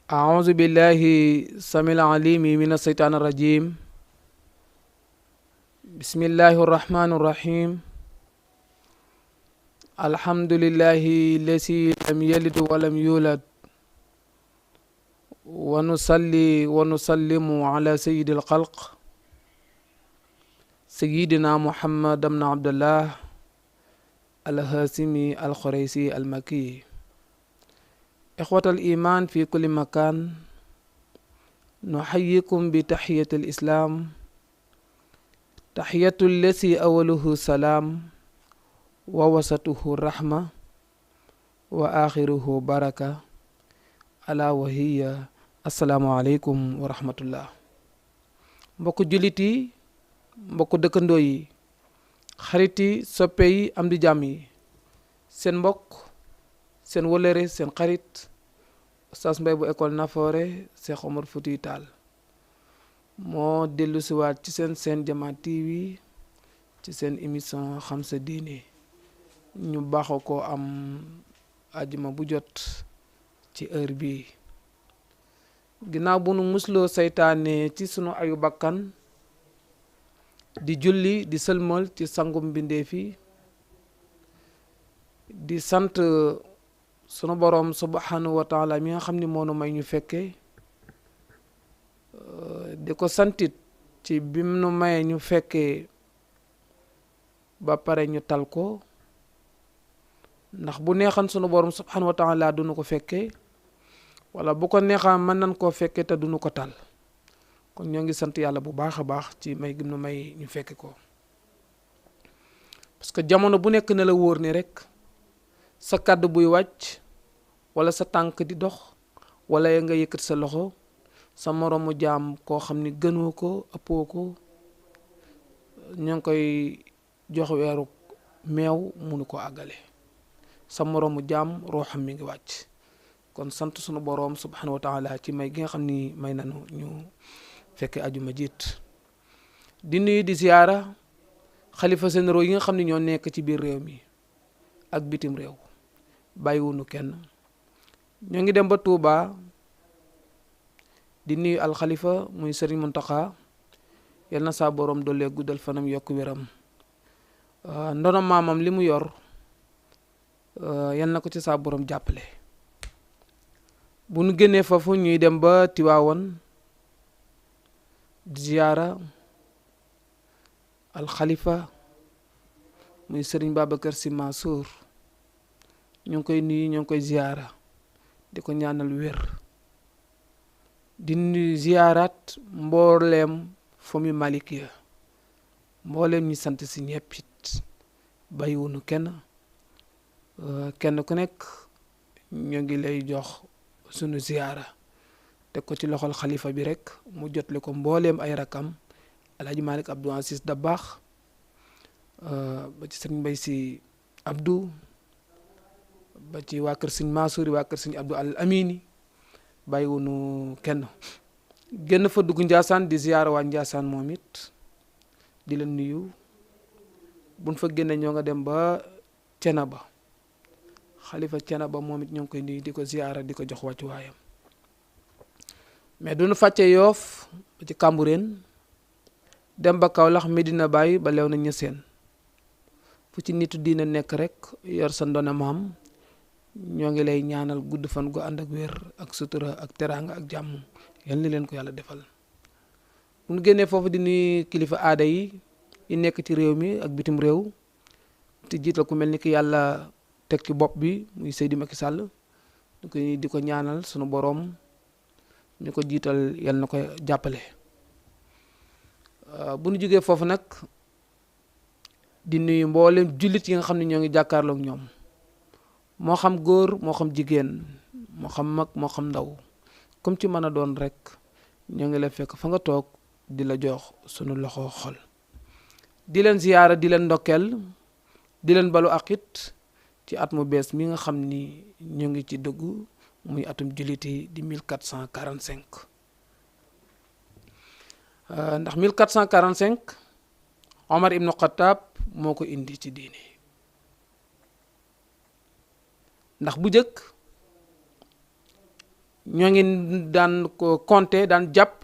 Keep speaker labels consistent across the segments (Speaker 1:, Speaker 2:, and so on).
Speaker 1: أعوذ بالله السميع العليم من الشيطان الرجيم. بسم الله الرحمن الرحيم. الحمد لله الذي لم يلد ولم يولد، ونصلي ونسلم على سيد الخلق سيدنا محمد بن عبد الله الهاشمي القريشي المكي. إخوة الإيمان في كل مكان، نحييكم بتحية الإسلام، تحية الذي أوله سلام ووسطه رحمة وآخره بركة، ألا وهي assalaamu aleykum wa rahmatullah. mbokku jullit yi, mbokku dëkkandoo yi, xarit yi, soppe yi, am di jàmm yi, seen mbokk, seen wëlëre, seen xarit Oustaz Mbaye bu école Nafoore Cheikh Omar Foutiyou Tall moo dellu siwaat ci seen Jama TV ci seen émission xam sa diine. ñu baaxoo ko am àjjuma bu jot ci heure bii. ginnaaw bu nu musloo seytaane ci sunu ayu bakkan, di julli di sëlmal ci sangum mbindeef yi, di sant sunu boroom subhanahu wa taala mi nga xam ni moo nu may ñu fekke, di ko santit ci bim nu maye ñu fekkee ba pare ñu tal ko, ndax bu neexan sunu boroom subhanahu wa taala du nu ko fekkee, wala bu ko neexaa mën nañ koo fekkee te duñu ko tal. kon ñoo ngi sant yàlla bu baax a baax ci may gim nu may ñu fekke ko, parce que jamono bu nekk na la wóor ni rek sa kàddu buy wàcc wala sa tànk di dox wala nga yëkkat sa loxo, sa moroomu jaam koo xam ni gënoo ko ëppoo ko, ñoo ngi koy jox weeru meew munu ko àggale. sa moroomu jaam ruuxam mi ngi wàcc. kon sant sunu boroom subhanahu wa taala ci may gi nga xam ni may nanu ñu fekke ajuma jiit. di nuyu di ziyaara xalifa généraux yi nga xam ne ñoo nekk ci biir réew mi ak bitim réew, bàyyiwunu kenn. ñoo ngi dem ba Touba di nuyu alxalifa muy Serigne Mountakha, yal na saa boroom doole guddal fanam yokk wéram. ndono maamam li mu yor yal na ko ci saa boroom jàppale. bu nu génnee foofu ñuy dem ba Tiwaawan di ziyaara alxalifa muy Serigne Babacar Sy Mansour, ñu ngi koy nuyu, ñu ngi koy ziyaara di ko ñaanal wér. di nuyu ziyaaraat mbooleem famille Malikia, mbooleem ñi sant si ñépp it bàyyiwunu kenn. kenn ku nekk ñoo ngi lay jox sunu ziyaara, teg ko ci loxol xalifa bi rek mu jotli ko mbooleem ay rakam Alhaji Malick Abdou Aziz Dabakh, ba ci sëñ Mbay Si Abdou, ba ci waa kër sëñ Mansour, waa kër sëñ Abdou Al Amini, bàyyiwunu kenn. génn fa dugg Njaasaan di ziyaara waa Njaasaan moom it di leen nuyu. buñ fa génne ñoo nga dem ba Cenaba, xalifa Cenaba moom it ñoo ngi koy nuyu di ko ziyaara di ko jox wàccuwaayam. mais duñu fàcce Yoof ba ci Kàmbureen, dem ba Kawlax, Medina Baye ba Léona Niassène. fu ci nitu diina nekk rek yor sa ndone maam, ñoo ngi lay ñaanal gudd fan gu ànd ak wér ak sutura ak teraanga ak jàmm, yal ni leen ko yàlla defal. bu ñu génnee foofu di nuyu kilifa aada yi nekk ci réew mi ak bitim réew, te jiital ku mel ni ki yàlla teg ci bopp bi muy Seydi Macky Sall, di ko ñaanal sunu boroom ñu ko jiital yal na ko jàppale. bu ñu jógee foofu nag di nuyu mboolem jullit yi nga xam ne ñoo ngi jàkkaarloog ñoom, moo xam góor moo xam jigéen, moo xam mag moo xam ndaw, comme ci mën a doon rek ñoo ngi la fekk fa nga toog di la jox sunu loxo xol, di leen ziyaara, di leen ndokkeel, di leen balu akit ci at mu bees mi nga xam ni ñoo ngi ci dugg muy atum julliti di 1445. ndax 1445 Omar ibnu Xattaab moo ko indi ci diine. ndax bu jëkk ñoo ngi daan ko compter daan jàpp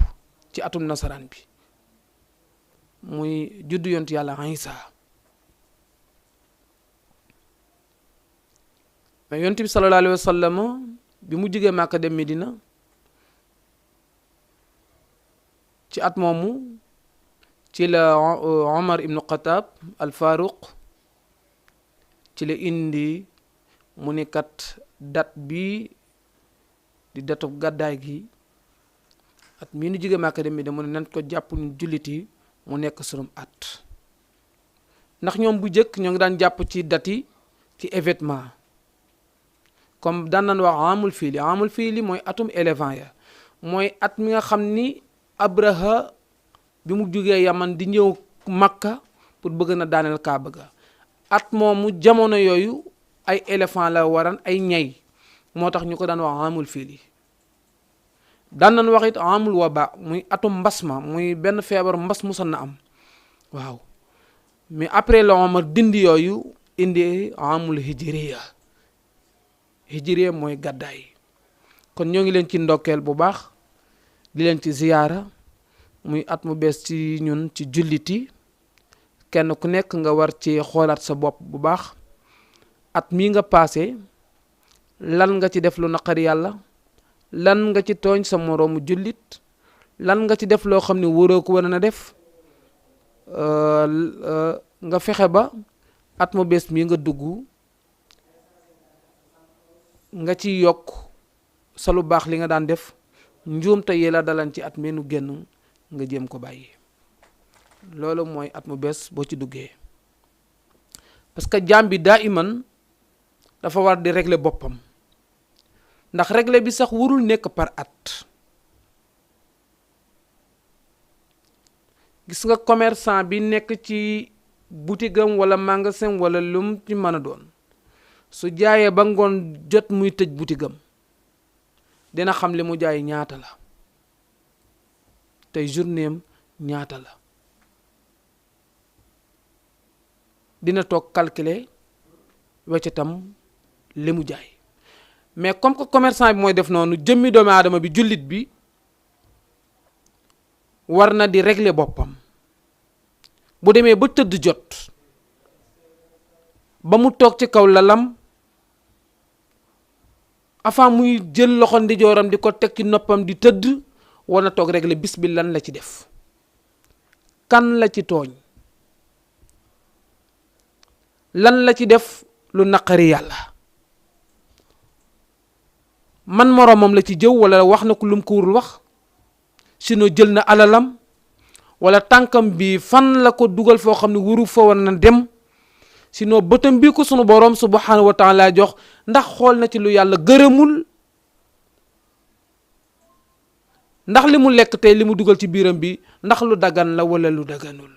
Speaker 1: ci atum nasaraan bi muy juddu yontu yàlla Isa. mais yontu bi sallallahu alayhi wa sallam bi mu jógee Màkka dem Medina ci at moomu ci la Omar ibnu Xataab al Faruq ci la indi mu ni kat date bi di datu gàddaay gi at mii nu jóge Màkka dem Medina mu ne nañ ko jàpp ñu jullit yi mu nekk sunum at ndax ñoom bu njëkk ñoo ngi daan jàpp ci date yi ci événement comme daan nañ wax amul fiili mooy atum éléphant ya mooy at mi nga xam ni Abraha bi mu jógee Yaman di ñëw Makka pour bëgg na daaneel Kaaba ga at moomu jamono yooyu ay éléphant la waran ay ñay moo tax ñu ko daan wax amul fiili daan nañ wax it amul waba muy atum mbas ma muy benn feebar mbas musan na am waaw mais après la Omar dindi yooyu indi amul hijriya mooy gàddaay kon ñoo ngi leen ci ndokkeel bu baax di leen ci ziyaara muy at mu bees ci ñun ci julliti kenn ku nekk nga war ci xoolaat sa bopp bu baax at mii nga paase lan nga ci def lu naqari yàlla lan nga ci tooñ sa moroomu jullit lan nga ci def loo xam ne waroo ko war na def nga fexe ba at mu bees mii nga dugg nga ci yokk sa lu baax li nga daan def njuumte yi la dalan ci at meenu génn nga jéem ko bàyyi loolu mooy at mu bees boo ci duggee parce que jaam bi daa iman dafa war di régler boppam ndax régler bi sax warul nekk par at gis nga commerçant bi nekk ci boutique am wala magasin wala lum ci mën a doon su jaayee ba ngoon jot muy tëj boutique am dina xam li mu jaay ñaata la tey journée am ñaata la dina toog calculer weccatam li mu jaay mais comme que commerçant bi mooy def noonu jëmmi doomu aadama bi jullit bi war na di régler boppam bu demee ba tëdd jot ba mu toog ci kaw lalam avant muy jël loxo ndijooram di ko teg ci noppam di tëdd war na toog régler bis bi lan la ci def kan la ci tooñ lan la ci def lu naqari yàlla man moroomam la ci jëw wala wax na ko lum ko warul wax sinon jël na alalam wala tànkam bi fan la ko dugal foo xam ne waru fa war na dem sinon bëtam bi ko sunu boroom subhanahu wa taala jox ndax xool na ci lu yàlla gërëmul ndax li mu lekk tey li mu dugal ci biiram bi ndax lu dagan la wala lu daganul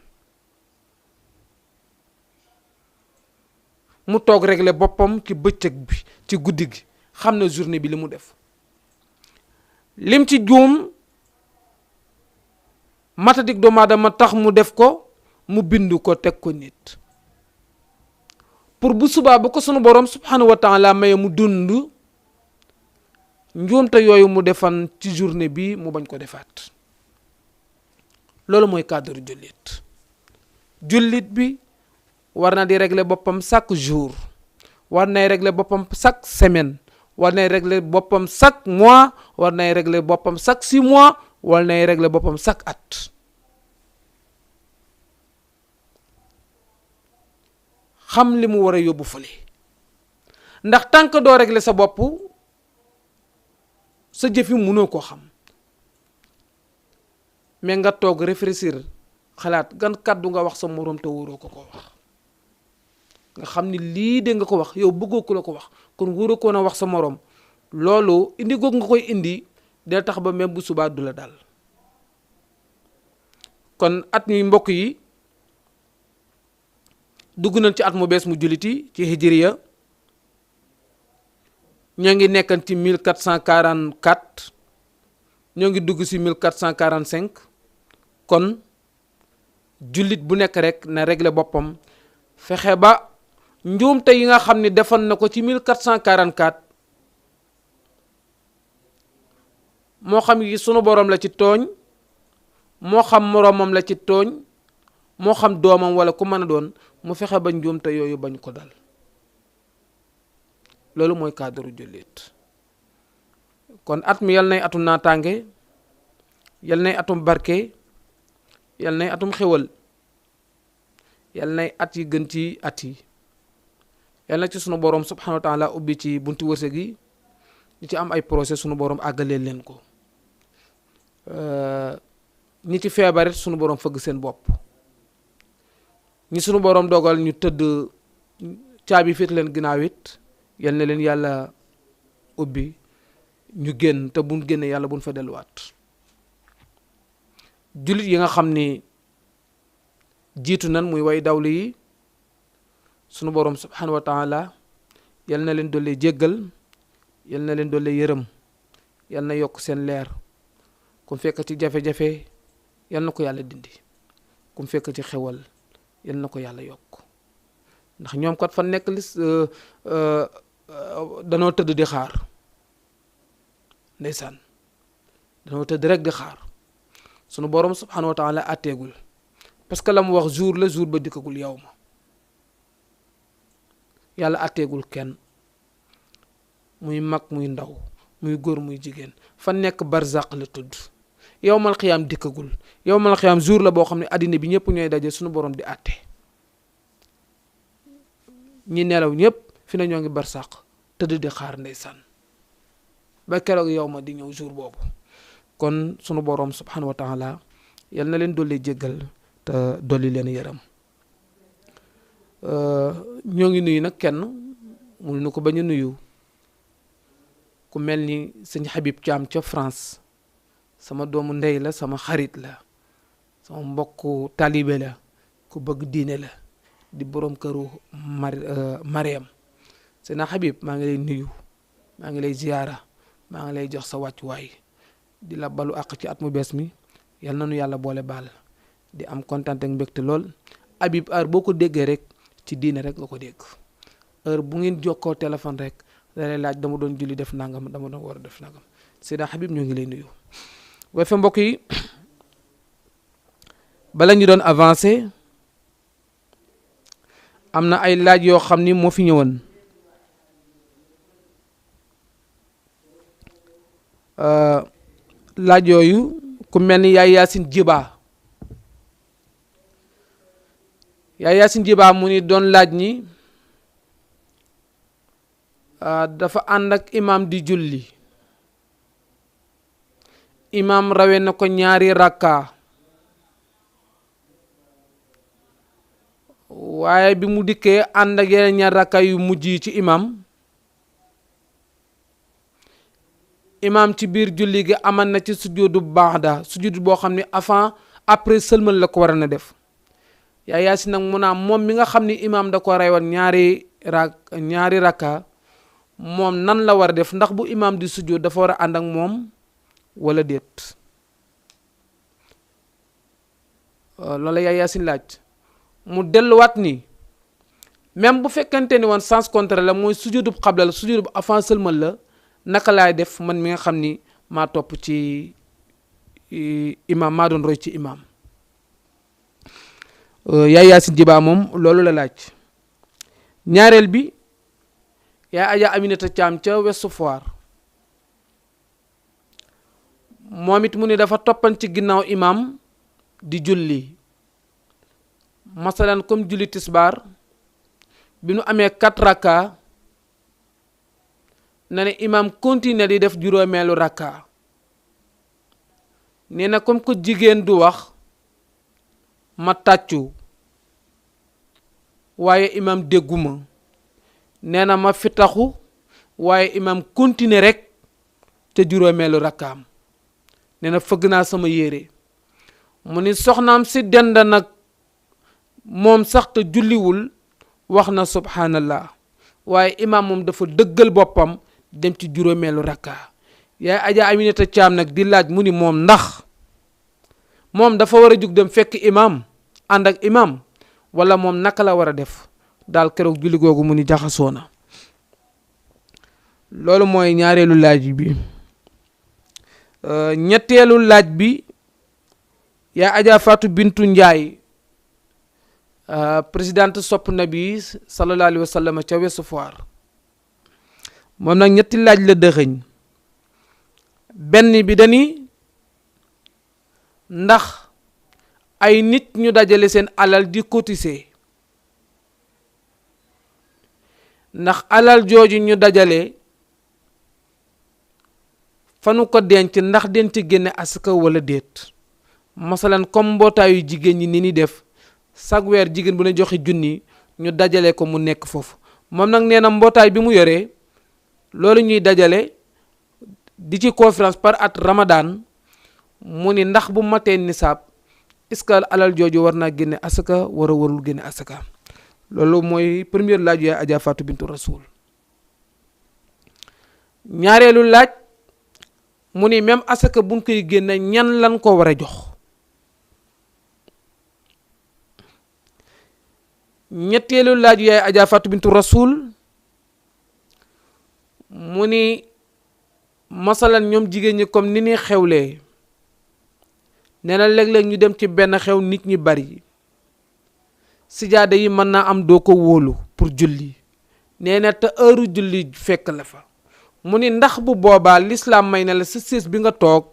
Speaker 1: mu toog régler boppam ci bëccëg bi ci guddi gi xam na journée bi li mu def lim ci juum matadik doomu aadama tax mu def ko mu bind ko teg ko nit pour bu subaa ba ko sunu borom subhanahu wa taala maye mu dund njuumte yooyu mu defan ci journée bi mu bañ ko defaat loolu mooy cadre jullit bi war na di régler boppam chaque jour war nay régler boppam chaque semaine war nay régler boppam chaque mois war nay régler boppam chaque 6 mois war nay régler boppam chaque at xam li mu war a yóbbu fële ndax tant que doo régler sa bopp sa jëf yi mënoo koo xam mais nga toog réfléchir xalaat gan kàddu nga wax sa moroom te wóoroo ko wax nga xam ni lii de nga ko wax yow bëggoo ko la ko wax kon wóoroo ko na wax sa moroom loolu indi goog nga koy indi dina tax ba même bu subaa du la dal kon at mi mbokk yi dugg nañ ci at mu bees mu julliti ci hijriya ñoo ngi nekkan ci 1444 ñoo ngi dugg ci 1445 kon jullit bu nekk rek na régler boppam fexe ba njuumte yi nga xam ne defoon na ko ci 1444 moo xam yi sunu borom la ci tooñ, moo xam moroomam la ci tooñ, moo xam doomam wala ku mën a doon, mu fexe ba njuumte yooyu bañ ko dal. loolu mooy cadre jullit. kon at mi yal nay atum naataange, yal nay atum barke, yal nay atum xewal, yal nay at yi gën ci at yi. yal na ci sunu borom subhanahu wa taala ubbi ci bunti wërsëg yi, ñi ci am ay projet sunu borom àggaleel leen ko. ñi ci feebarit sunu borom fëgg seen bopp. ñi sunu borom dogal ñu tëdd caabi féet leen ginnaaw it, yal na leen yàlla ubbi ñu génn, te buñ génne yàlla buñ fa delluwaat. jullit yi nga xam ni jiitu nan muy way dawli yi, sunu borom subhanahu wa taala yal na leen dolli jéggal, yal na leen dolli yërëm, yal na yokk seen leer. ku fekk ci jafe-jafe yal na ko yàlla dindi, ku fekk ci xewal yal na ko yàlla yokk. ndax ñoom kat fa nekk danoo tëdd di xaar, ndeysaan danoo tëdd rek di xaar. sunu borom subhanahu wa taala àtteegul, parce que la mu wax jour la, jour ba dikkagul yow ma. yàlla àtteegul kenn, muy mag muy ndaw, muy góor muy jigéen. fa nekk barzaq la tudd. yawmal xiyaam dikkagul. yawmal xiyaam jour la boo xam ne addina bi ñëpp ñooy daje sunu borom di àtte. ñi nelaw ñëpp fi na ñoo ngi barzaq tëdd di xaar, ndeysaan ba keroog yow ma di ñëw jour boobu. kon sunu borom subhanahu wa taala yal na leen dolli jéggal te dolli leen yërëm. ñoo ngi nuyu nag kenn mënu nu ko bañ a nuyu, ku mel ni sëñ Habib Thiam ca France. sama doomu ndey la, sama xarit la, sama mbokku talibe la, ku bëgg diine la, di borom këru Mariam. sëñ Habib maa ngi lay nuyu, maa ngi lay ziyaara, maa ngi lay jox sa wàccuwaay, di la balu àq ci at mu bees mi. yal na nu yàlla boole baal, di am kontaan ak mbégte lool. Habib heure boo ko déggee rek ci diine rek nga ko dégg. heure bu ngeen jokkoo téléphone rek da lay laaj dama doon julli def nangam, dama doon war a def nangam. Seyda Habib ñoo ngi lay nuyu. waaye fa mbokk yi, bala ñu doon avancé, am na ay laaj yoo xam ni moo fi ñëwoon. laaj yooyu ku mel ni yaay Yaasin Jiba. yaay Yaasin Jiba mu ni doon laaj ni dafa ànd ak imam di julli, imam rawe na ko ñaari rakka, waaye bi mu dikkee ànd ak yeneen ñaari rakka yu mujj yi ci imam ci biir julli gi aman na ci sujudu baada, sujudu boo xam ne après sëlmal la ko war a na def. yaay Yaasin nag mu naam moom mi nga xam ni imam da ko rewoon ñaari rakka, moom nan la war a def, ndax bu imam di sujud dafa war a ànd ak moom wala déet. loolu la yaay Yaasin laaj. mu delluwaat ni même bu fekkente ni woon sens contraire la, mooy sujudu xabla la, sujudu bu avant sëlmal la, naka laay def man mi nga xam ni maa topp ci imam, maa doon roy ci imam. yaay Yaasin Jiba moom loolu la laaj. ñaareel bi, yaay Aja Aminata Thiam ca Ouest Foire, moom it mu ni dafa toppan ci ginnaaw imam di julli. masalan comme julli tisbaar bi nu amee 4 rakka, na ne imam continue di def juróomeelu rakka. nee na comme que jigéen du wax ma tàccu, waaye imam dégguma, nee na ma fitaxu, waaye imam continue rek te juróomeelu rakkaam. nee na fëgg naa sama yére. mu ni soxnaam si dend nag moom sax te julliwul wax na subhanallah, waaye imam moom dafa dëggal boppam dem ci juróomeelu rakka. yaay Aja Aminata Thiam nag di laaj mu ni moom ndax moom dafa war a jug dem fekk imam, ànd ak imam, wala moom naka la war a def. daal keroog julli googu mu ni jaxasoo na. loolu mooy ñaareelu laaj bi. ñetteelu laaj bi yaa Adja Fatou Bintou Ndiaye présidente sopp nabi sallallahu alayhi wa sallam ca Ouest Foire moom nag ñetti laaj la dëxëñ benn bi dani ndax ay nit ñu dajale seen alal di cotiser ndax alal jooju ñu dajale fanu ko denc ndax den ci génne asaka wala déet masalan comme mbootaayu jigéen ñi ni def chaque weer jigéen bu ne joxe junni ñu dajale ko mu nekk foofu moom nag nee na mbootaay bi mu yoree loolu ñuy dajale di ci conférence par at Ramadan mu ni ndax bu matee nisaab est-ce que alal jooju war naa génne asaka war a warul génne asaka loolu mooy première laaj yaay Adja Fatou Bintou Rasoul ñaareelu laaj mu ni même asaka buñ koy génne ñan lan ko war a jox ñetteelu laaj yaay Adja Fatou Bintou Rasoul mu ni masalan ñoom jigéen ñi comme ni ñuy xewlee nee na léeg-léeg ñu dem ci benn xew nit ñi bari sijaada yi mën naa am doo ko wóolu pour julli nee na te heure julli fekk la fa mu ni ndax bu boobaa l'islam may na la sa sées bi nga toog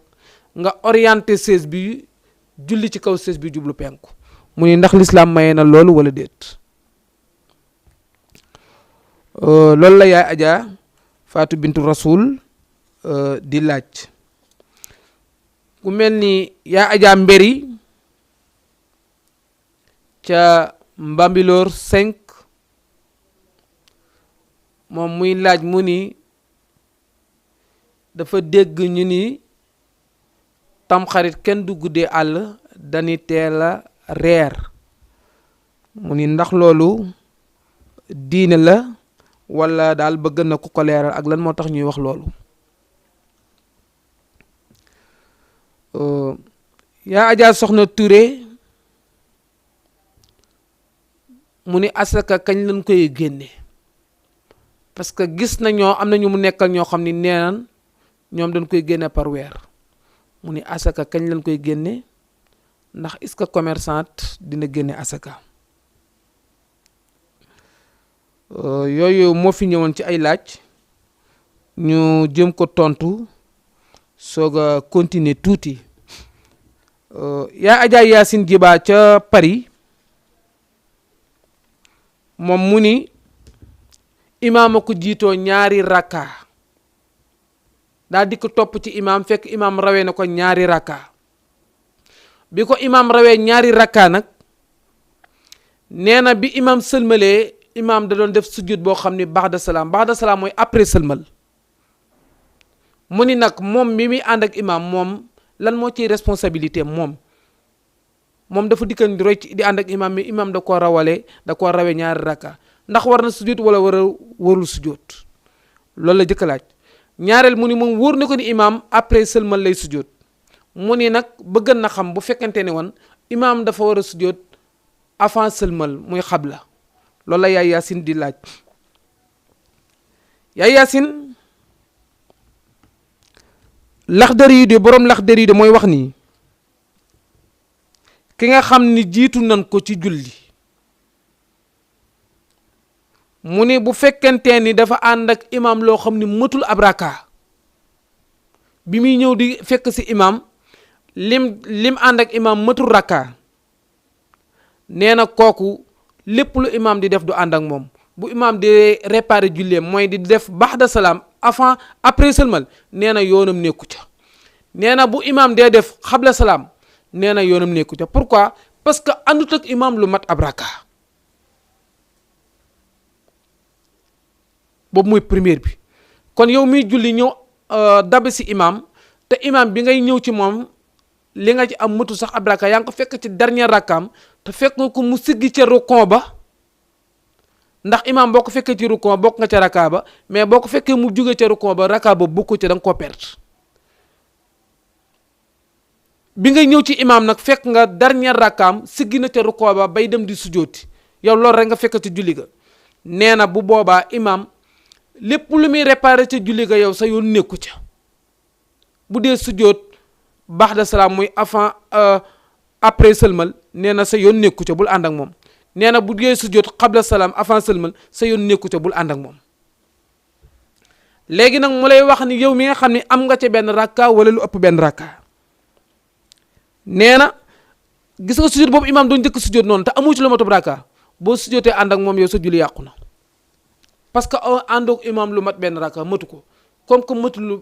Speaker 1: nga orienté sées bi julli ci kaw sées bi jublu penku mu ni ndax l'islam maye na loolu wala déet loolu la yaay Adja Fatou Bintou Rasoul di laaj ku mel ni yaa Adja Mbéri ca Mbambilor 5 moom muy laaj mu ni dafa dégg ñu ni tamxarit kenn du guddee àll dañuy teel a reer mu ni ndax loolu diine la wala daal bëgg na ku ko leeral ak lan moo tax ñuy wax loolu yaa Adja Soxna Touré mu ni asaka kañ lañ koy génne parce que gis na ñoo am na ñu mu nekkal ñoo xam ni neenan ñoom dañ koy génne par weer mu ni asaka kañ lañ koy génne ndax est-ce que commerçante dina génne asaka yooyu moo fi ñëwoon ci ay laaj ñu jëm ko tontu soog a continuer tuuti yaa Adja Yacine Djiba ca Paris moom mu ni imaam a ko jiitoo ñaari rakka daal di ko topp ci imaam fekk imaam rawee na ko ñaari rakka bi ko imaam rawee ñaari rakka nag nee na bi imaam sëlmalee imaam da doon def sujud boo xam ni ba'da salaam mooy après sëlmal mu ni nag moom mi muy ànd ak imaam moom lan moo ciy responsabilité moom dafa dikkan di roy ci di ànd ak imaam mi imaam da koo rawee ñaari rakka ndax war na sujud wala warul sujud loolu la jëkk laaj ñaareel mu ni moom wóor na ko ni imaam après sëlmal lay sujud mu ni nag bëgg na xam bu fekkente ne woon imaam dafa war a sujud avant sëlmal muy xabla loolu la yaay Yacine di laaj yaay Yacine Laxdari yi de boroom Laxdari yi de mooy wax nii ki nga xam ni jiitu nañ ko ci julli mu ni bu fekkente ni dafa ànd ak imaam loo xam ni mëtul ab raka bi muy ñëw di fekk si imaam lim ànd ak imaam mëtul raka nee na kooku lépp lu imaam di def du ànd ak moom bu imaam di réparer julleem mooy di def ba'da salaam après sëlmal nee na yoonam nekku ca nee na bu imaam dee def xabla salaam nee na yoonam nekku ca pourquoi parce que àndut ak imaam lu mat ab raka boobu mooy première bi kon yow miy julli ñëw dabe si imaam te imaam bi ngay ñëw ci moom li nga ci am mëtu sax ab raka yaa ngi ko fekk ci dernier rakkaam te fekk nga ko mu siggi ca rukon ba ndax imaam boo ko fekkee ci rukon bokk nga ca raka ba mais boo ko fekkee mu jóge ca rukon ba raka ba bokku ca da nga koo perte bi ngay ñëw ci imaam nag fekk nga dernier rakkaam siggi na ca rukon ba bay dem di sujooti yow loolu rek nga fekk ci julli ga nee na bu boobaa imaam lépp lu muy réparé ca julli ga yow sa yoon nekku ca bu dee sujjóot ba'da salaam muy avant après sëlmal nee na sa yoon nekku ca bul ànd ak moom. nee na bu dee sujjóot qabla salaam avant sëlmal sa yoon nekku ca bul ànd ak moom. léegi nag mu lay wax ni yow mi nga xam ne am nga ca benn rakka wala lu ëpp benn rakka nee na gis nga sujjóot boobu imaam doon njëkk sujjóot noonu te amu ci lu mat rakka boo sujjóotee ànd ak moom yow sa julli yàqu na parce que àndoog imaam lu mat benn rakka matu ko comme que matul lu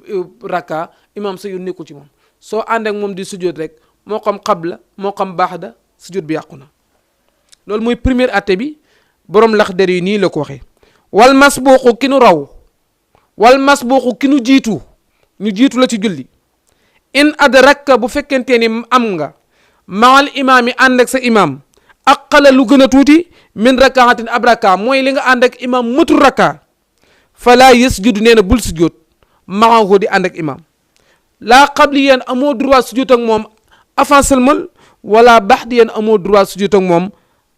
Speaker 1: rakka imaam sa yoon nekkul ci moom soo ànd ak moom di sujjóot rek moo xam qabla moo xam ba'da sujjóot bi yàqu na. loolu mooy première atte bi borom Laxdari yi nii la ko waxee. wal masbuuqu ki nu raw wal masbuuqu ki nu jiitu ñu jiitu la ci julli in adrakka bu fekkente ni am nga maal imaam yi ànd ak sa imaam aqala lu gën a tuuti min rakaatin ab rakka mooy li nga ànd ak imaam matul rakka fala yasjudu nee na bul sujjóot maahu di ànd ak imaam laa qabliyan amoo droit sujjóot ak moom avant sëlmal wala ba'diyan amoo droit sujjóot ak moom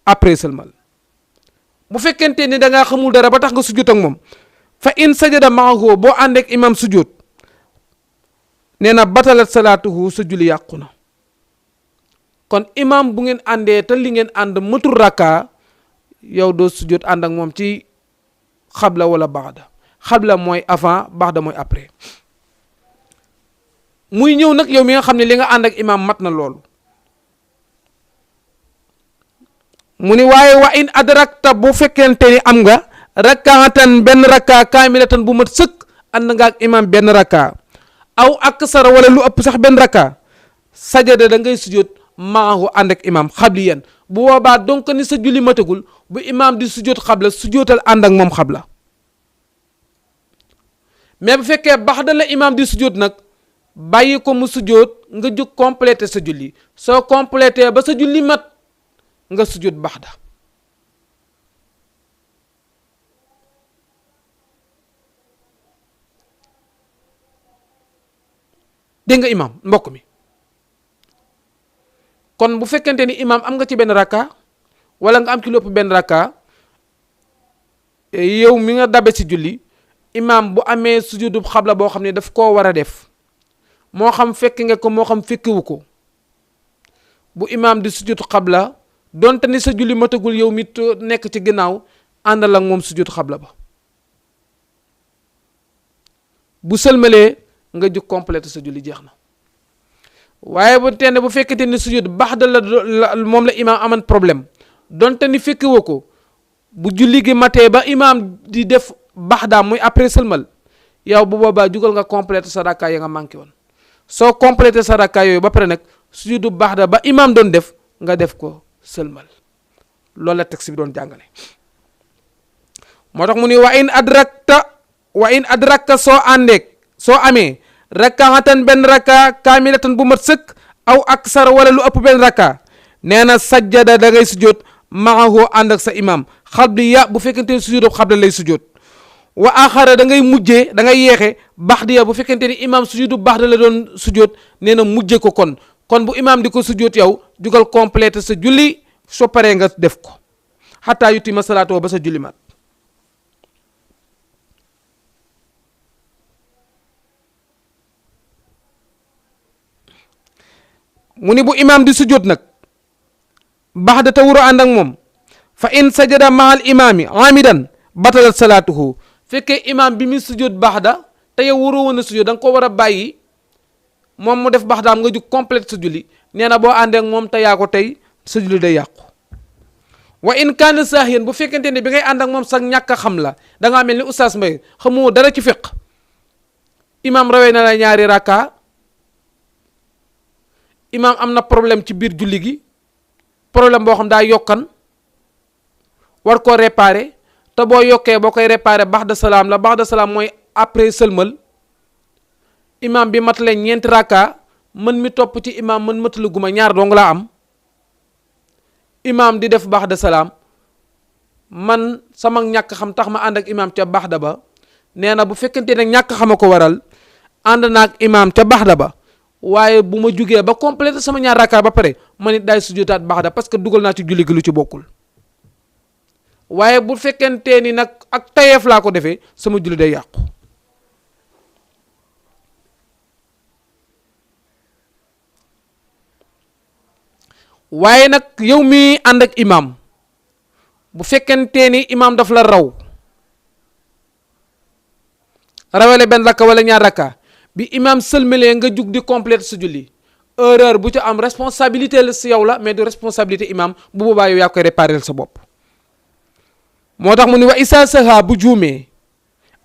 Speaker 1: après sëlmal bu fekkente ni da ngaa xamul dara ba tax nga sujjóot ak moom fa in sajada maahu boo ànd ak imaam sujjóot nee na batalat salaatuhu sa julli yàqu na. kon imaam bu ngeen àndee te li ngeen ànd matul rakka yow doo sujjóot ànd ak moom ci xabla wala ba'da xabla mooy avant ba'da mooy après. muy ñëw nag yow mi nga xam ne li nga ànd ak imaam mat na loolu mu ni waaye wa in adrakta bu fekkente ni am nga rakkaatan benn rakka kaamilatan bu mat sëkk ànd nga ak imaam benn rakka aw aksara wala lu ëpp sax benn rakka sajada da ngay sujjóot maahu ànd ak imaam xabliyan bu boobaa donc ni sa julli matagul bu imaam di sujjóot xabla sujjóotal ànd ak moom xabla mais bu fekkee baxda la imaam di sujjóot nag bàyyi ko mu sujjóot nga jóg complété sa julli soo complété ba sa julli mat nga sujjóot baxda dégg nga imaam mbokk mi kon bu fekkente ni imaam am nga ci benn rakka wala nga am ci lépp benn rakka yow mi nga dabe ci julli imaam bu amee sujjóotu xabla boo xam ne daf koo war a def moo xam fekk nga ko moo xam fekkiwu ko bu imaam di sujjóotu xabla donte ni sa julli matagul yow mi nekk ci ginnaaw àndal ak moom sujjóotu xabla ba bu sëlmalee nga jóg complété sa julli jeex na waaye bu tenne bu fekkente ni sujjóot baxda la moom la imaam aman problème donte ni fekkiwoo ko bu julli gi matee ba imaam di def baxda muy après sëlmal yow bu boobaa jugal nga complété sa rakka ya nga manqué woon soo complété sa rakka yooyu ba pare nag sujjóotu baxda ba imaam doon def nga def ko sëlmal loolu la texte bi doon jàngale moo tax mu ni wa in adrakta soo amee rakkaatan benn rakka kaamilatan bu mat sëkk aw aksara wala lu ëpp benn rakka nee na sajjada da ngay sujjóot maahu ànd ak sa imam xabliya bu fekkente ne sujjóotu xabla lay sujjóot wa axara da ngay mujjee da ngay yeexe baxdiya bu fekkente ni imam sujjóotu baxda la doon sujjóot nee na mujje ko kon bu imam di ko sujjóot yow jugal complété sa julli soo paree nga def ko xataa yutima salaatoo ba sa julli mat mu ni bu imaam di sujjóot nag baxda te wuro ànd ak moom fa in sajada mahal imaami amidan batalat salaatuhu fekkee imaam bi muy sujjóot baxda te yow wuro woon a sujjóot da nga ko war a bàyyi moom mu def baxdaam nga jug complète sa julli nee na boo àndee ak moom te yaa ko tey sa julli day yàqu wa in kaana saahiyan bu fekkente ne bi ngay ànd ak moom sax ñàkk a xam la da ngaa mel ni oustaz Mbaye xamoo dara ci fiq imaam rawee na la ñaari rakka imaam am na problème ci biir julli gi problème boo xam daa yokkan war koo réparer te boo yokkee boo koy réparer baxda salaam la baxda salaam mooy après sëlmal imaam bi matale ñeenti rakka mën mi topp ci imaam mën matalu guma ñaar dong laa am imaam di def baxda salaam man sama ñàkk xam tax ma ànd ak imaam ca baxda ba nee na bu fekkente ne ñàkk xama ko waral ànd naag imaam ca baxda ba waaye bu ma jugee ba complété sama ñaar rakka ba pare ma nit daay sujjóotaat baxda parce que dugal naa ci julli gi lu ci bokkul waaye bu fekkente ni nag ak tayeef laa ko defee sama julli day yàqu waaye nag yow mi ànd ak imam bu fekkente ni imam daf la raw rawale benn rakka wala ñaar rakka bi imam sëlmalee nga jug di complète sa julli erreur bu ci am responsabilité la si yow la mais du responsabilité imam bu boobaa yow yaa koy réparer sa bopp. moo tax mu ni wa isa saha bu juumee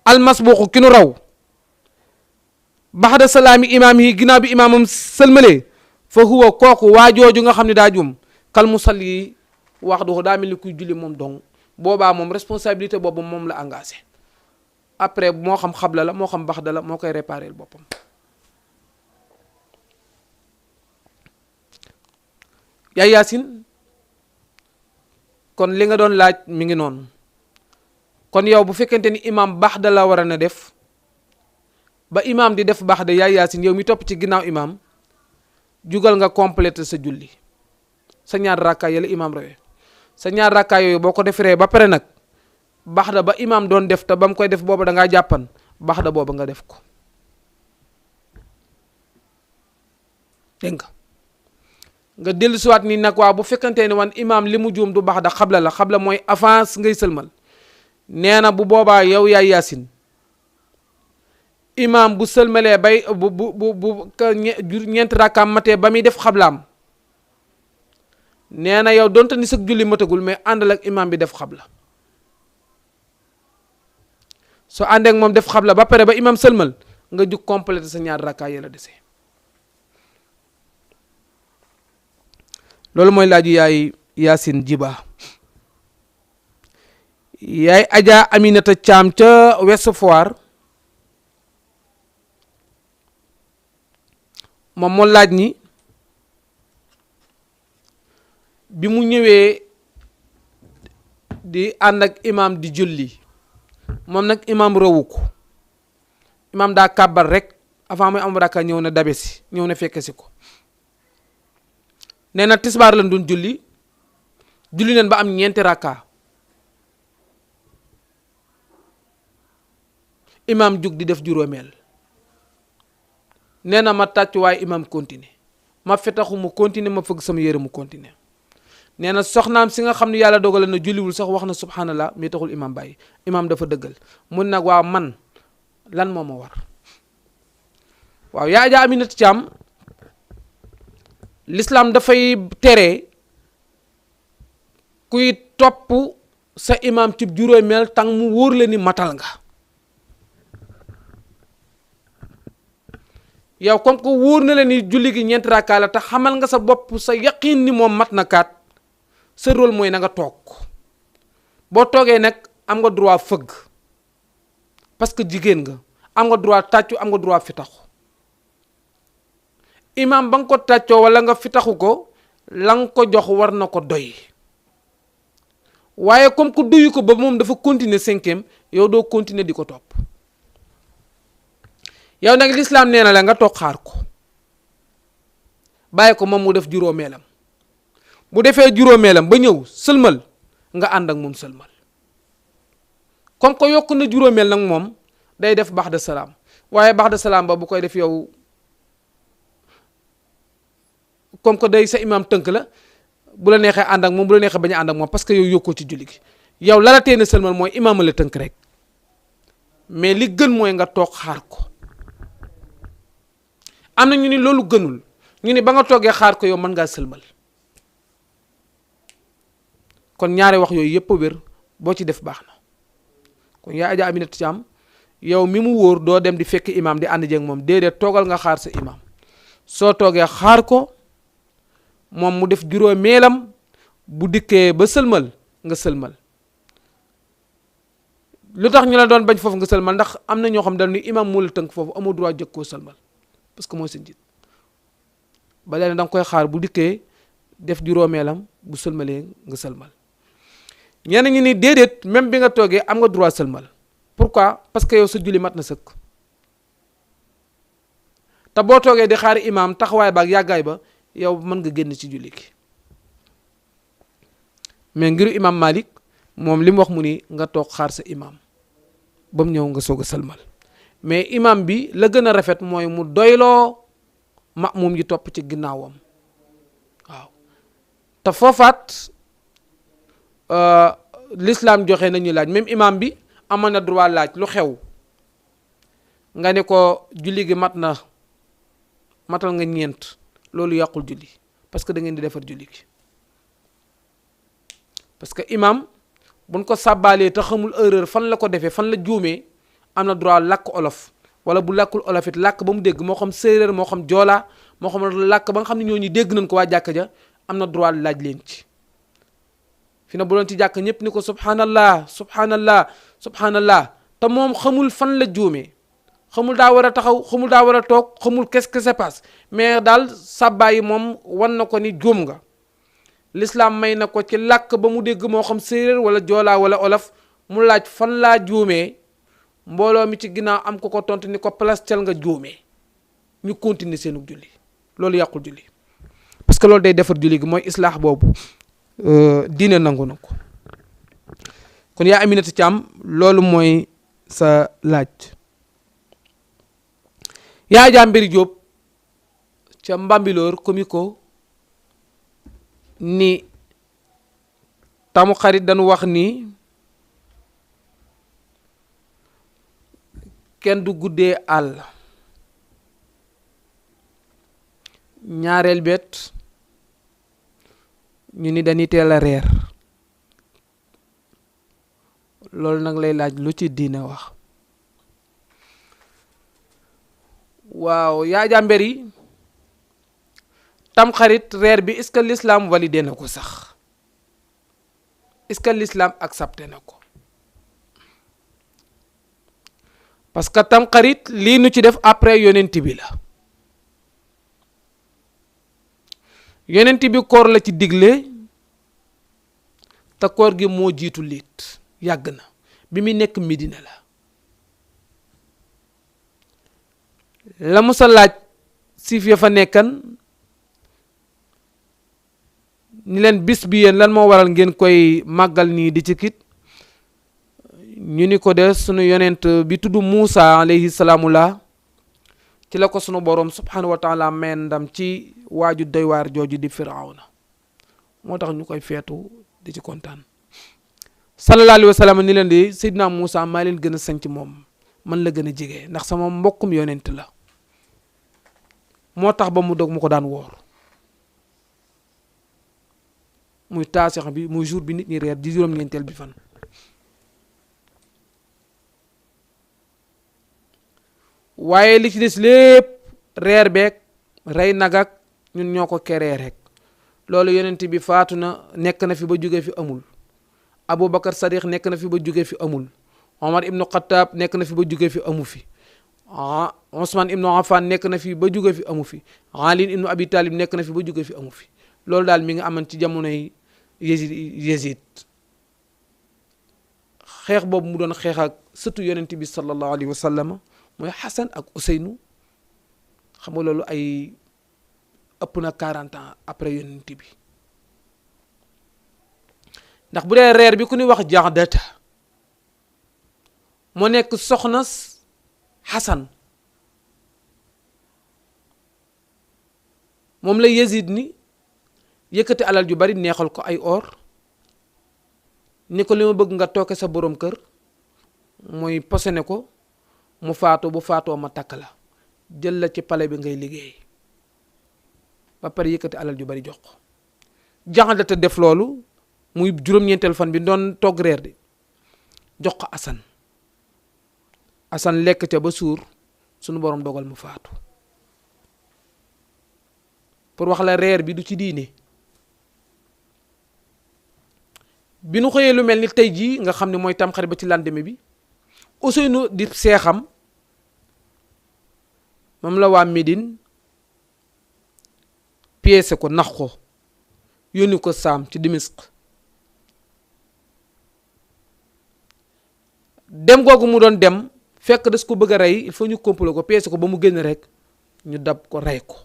Speaker 1: almasbuqu ki nu raw baxda salaami imaam yi ginnaaw bi imaamam sëlmalee fa huwa kooku waa jooju nga xam ne daa juum kal musalli wax du daa mel ni kuy julli moom dong boobaa moom responsabilité boobu moom la engagé après moo xam xabla la moo xam baxda la moo koy réparer boppam. yaa Yaasin kon li nga doon laaj mi ngi noonu kon yow bu fekkente ni imam baxda la war a na def ba imam di def baxda yaa Yaasin yow mi topp ci ginnaaw imam jugal nga compléter sa julli sa ñaar rakka yële imam rawee sa ñaar rakka yooyu boo ko defaree ba pare nag baxda ba imam doon def te ba mu koy def booba da ngaa jàppan baxda booba nga def ko dégg nga dellu siwaat nii nag waa bu fekkante ni wan imam li mu juum du baxda xabla la xabla mooy avance ngay sëlmal nee na bu boobaa yow yaay Yaasin imam bu sëlmalee bay ñeenti rakkaam matee ba muy def xablaam nee na yow donte ni sag julli matagul mais àndal ak imam bi def xabla soo àndee ak moom def xabla ba pare ba imam sëlmal nga jug complété sa ñaar rakkaa yi la dese. loolu mooy laaju yaay Yaasin Jiba. yaay Adja Aminata Thiam ca Ouest Foire moom moo laaj ni bi mu ñëwee di ànd ak imam di julli moom nag imam rawu ko imam daa kàbbar rek avant muy am rakka ñëw na dabe si ñëw na fekke si ko nee na tisbaar lañ doon julli neen ba am ñeenti rakka imam jug di def juróomeel nee na ma tàcc waaye imam continuer ma fetaxu mu continuer ma fëgg sama yére mu continuer nee na soxnaam si nga xam ne yàlla dogale na julliwul sax wax na subhanallah mi taxul imam bàyyi imam dafa dëggal mun nag waaw man lan moo ma war waaw yaa Adja Aminata Thiam l'islam dafay tere kuy topp sa imam ci juróomeel tang mu wóor la ni matal nga yow comme que wóor na la ni julli gi ñeenti rakkaa la te xamal nga sa bopp sa yaqin ni moom mat na kaat sa rôle mooy na nga toog boo toogee nag am nga droit fëgg parce que jigéen nga am nga droit tàccu am nga droit fitaxu imam ba nga ko tàccoo wala nga fitaxu ko la nga ko jox war na ko doy waaye comme que doyu ko ba moom dafa continuer cinquième yow doo continuer di ko topp yow nag l'islam nee na la nga toog xaar ko bàyyi ko moom mu def juróomeelam bu defee juróomeelam ba ñëw sëlmal nga ànd ak moom sëlmal comme que yokk na juróomeel nag moom day def ba'da salaam waaye ba'da salaam ba bu koy def yow comme que day sa imam tënk la bu la neexee ànd ak moom bu la neexee bañ a ànd ak moom parce que yow yokkoo ci julli gi yow la la tee na sëlmal mooy imam la tënk rek mais li gën mooy nga toog xaar ko am na ñu ni loolu gënul ñu ni ba nga toogee xaar ko yow mën ngaa sëlmal kon ñaari wax yooyu yëpp a wér boo ci def baax na kon yaa Adja Aminata Thiam yow mi mu wóor doo dem di fekk imam di ànd jeeg moom déedéet toogal nga xaar sa imam soo toogee xaar ko moom mu def juróomeelam bu dikkee ba sëlmal nga sëlmal lu tax ñu la doon bañ foofu nga sëlmal ndax am na ñoo xam dañ ni imam moo la tënk foofu amoo droit jëkk koo sëlmal parce que mooy sa njiit ba léegi da nga koy xaar bu dikkee def juróomeelam bu sëlmalee nga sëlmal ñenn ñi ni déedéet même bi nga toogee am nga droit sëlmal pourquoi parce que yow sa julli mat na sëkk te boo toogee di xaar imam taxawaay ba ak yàggaay ba yow mën nga génn ci julli gi mais ngiru imam Malik moom li mu wax mu ni nga toog xaar sa imam ba mu ñëw nga soog a sëlmal mais imam bi la gën a rafet mooy mu doyloo ma'mum yi topp ci ginnaawam waaw te foofaat l'islam joxe nañu laaj. même imam bi amoon na droit laaj lu xew nga ne ko julli gi matal nga ñeent, loolu yàqul julli, parce que da ngeen di defar julli gi. parce que imam buñ ko sàbbaalee te xamul erreur fan la ko defee, fan la juumee, am na droit làkk olof, wala bu làkkul olof it làkk ba mu dégg, moo xam séeréer moo xam joolaa moo xam làkk ba nga xam ne ñooñu dégg nañ ko waa jàkka ja, am na droit laaj leen ci. fi na bu doon ci jàkk ñëpp ni ko subhanallah subhanallah subhanallah, te moom xamul fan la juumee, xamul daa war a taxaw, xamul daa war a toog, xamul qu'est-ce que se passe, mais daal sàbbaa yi moom wan na ko ni juum nga. l'islam may na ko ci làkk ba mu dégg, moo xam séeréer wala joolaa wala olof, mu laaj fan laa juumee, mbooloo mi ci ginnaaw am ko ko tontu ni ko place tel nga juumee, ñu continuer seenu julli. loolu yàqul julli, parce que loolu day defar julli gi, mooy islaax boobu diine nangu na ko. kon yaa Aminata Thiam, loolu mooy sa laaj. yaa Jàmbiri Jóob ca Mbambilor komiko ni tamu xarit dañu wax ni kenn du guddee àll. ñaareel bet ñu ni dañuy teel a reer. loolu nag lay laaj lu ci diine wax. waaw yaa Jàmbiri, tam xarit reer bi est-ce que l'islam validé na ko sax, est-ce que l'islam accepté na ko? parce que tam xarit lii nu ci def après yonent bi la. yonent bi koor la ci digle, te koor gi moo jiitu liit, yàgg na, bi muy nekk Medina la musa laaj siif ya fa nekkan ni leen bis bi yéen lan moo waral ngeen koy màggal nii di ci kit. ñu ni ko de sunu yonent bi tudd Muusa alayhi salaamullah, ci la ko sunu boroom subhanahu wa taala may ndam ci waaju doy waar jooju di Firawna, moo tax ñu koy feetu di ci kontaan. sallallahu alayhi wa sallam ni leen di Seydina Muusa maa leen gën a sañ ci moom, man la gën a jege, ndax sama mbokkum yonent la, moo tax ba mu dog mu ko daan woor, muy taasix bi, muy jour bi nit ñi reer di juróom-ñeenteel bi fan. waaye li ci des lépp reer beeg rey nagak ñun ñoo ko keree rek. loolu yonent bi faatu na, nekk na fi ba jóge fi amul. Aboubacar Sadiq nekk na fi ba jóge fi amul. Omar ibnu Xattaab nekk na fi ba jóge fi amu fi. Ousmane ibnu Affan nekk na fi ba jóge fi amu fi. Ali ibnu Abi Talib nekk na fi ba jóge fi amu fi. loolu daal mi ngi aman ci jamonoy Yezid. xeex boobu mu doon xeex ak sëtu yonent bi sallallahu alayhi wa sallam mooy Xasan ak Useynu. xam nga loolu ay ëpp na 40 ans après yonent bi. ndax bu dee reer bi ku ñuy wax Jaxdata moo nekk soxna Xasan, moom la Yezid ni yëkkati alal ju bari neexal ko ay or, ni ko li ma bëgg nga tooke sa borom kër mooy posene ko mu faatu, bu faatoo ma takk la, jël la ci pale bi ngay liggéey, ba pare yëkkati alal ju bari jox ko. Jaxdata def loolu muy juróom-ñeenteel fan bi doon togg reer di jox ko Asan lekk ca ba suur, sunu borom dogal mu faatu. pour wax la reer bi du ci diine. bi nu xëyee lu mel ni tey jii nga xam ne mooy tamxarit ba ci lendemain bi, Ousseynou di seexam moom la waa Médine pièce ko, nax ko, yónni ko Saam ci Dimisq. dem googu mu doon dem fekk des ko bëgg a rey, il faut ñu complot ko, pièce ko ba mu génn rek ñu dab ko rey ko.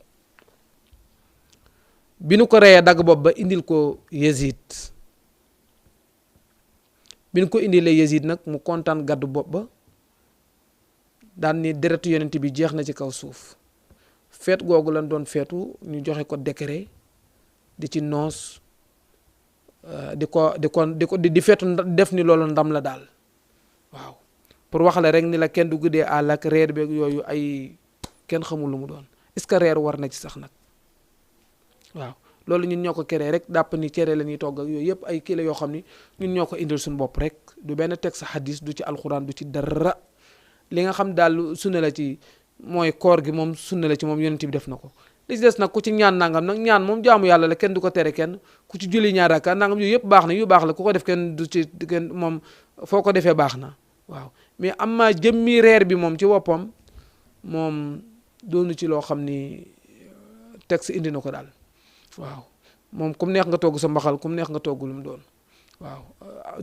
Speaker 1: bi nu ko reyee dagg bopp ba indil ko Yezid. bi nu ko indilee Yezid nag mu kontaan gàddu bopp ba daan ni deretu yonent bi jeex na ci kaw suuf. feet googu lañ doon feetu, ñu joxe ko décret di ci noos di feetu def ni loolu ndam la daal waaw pour wax la rek ni la kenn du guddee àll ak reer beeg yooyu ay kenn xamul lu mu doon est-ce que reer war na ci sax nag waaw loolu ñun ñoo ko keree rek dàpp ni kere la ñuy togg ak yooyu yëpp ay kii la yoo xam ni ñun ñoo ko indil suñu bopp rek du benn texte hadis du ci alxuraan du ci dara li nga xam daal sunna la ci mooy koor gi moom sunna la ci moom yonent bi def na ko li ci des nag ku ci ñaan nangam nag ñaan moom jaamu yàlla la kenn du ko tere kenn ku ci julli ñaar rakka nangam yooyu yëpp baax na yu baax la ku ko def kenn du ci kenn moom foo ko defee baax na waaw mais am maa jëmmi reer bi moom ci woppam moom doonu ci loo xam ni texte indi na ko daal waaw moom kum neex nga togg sa mbaxal kum neex nga togg lu mu doon waaw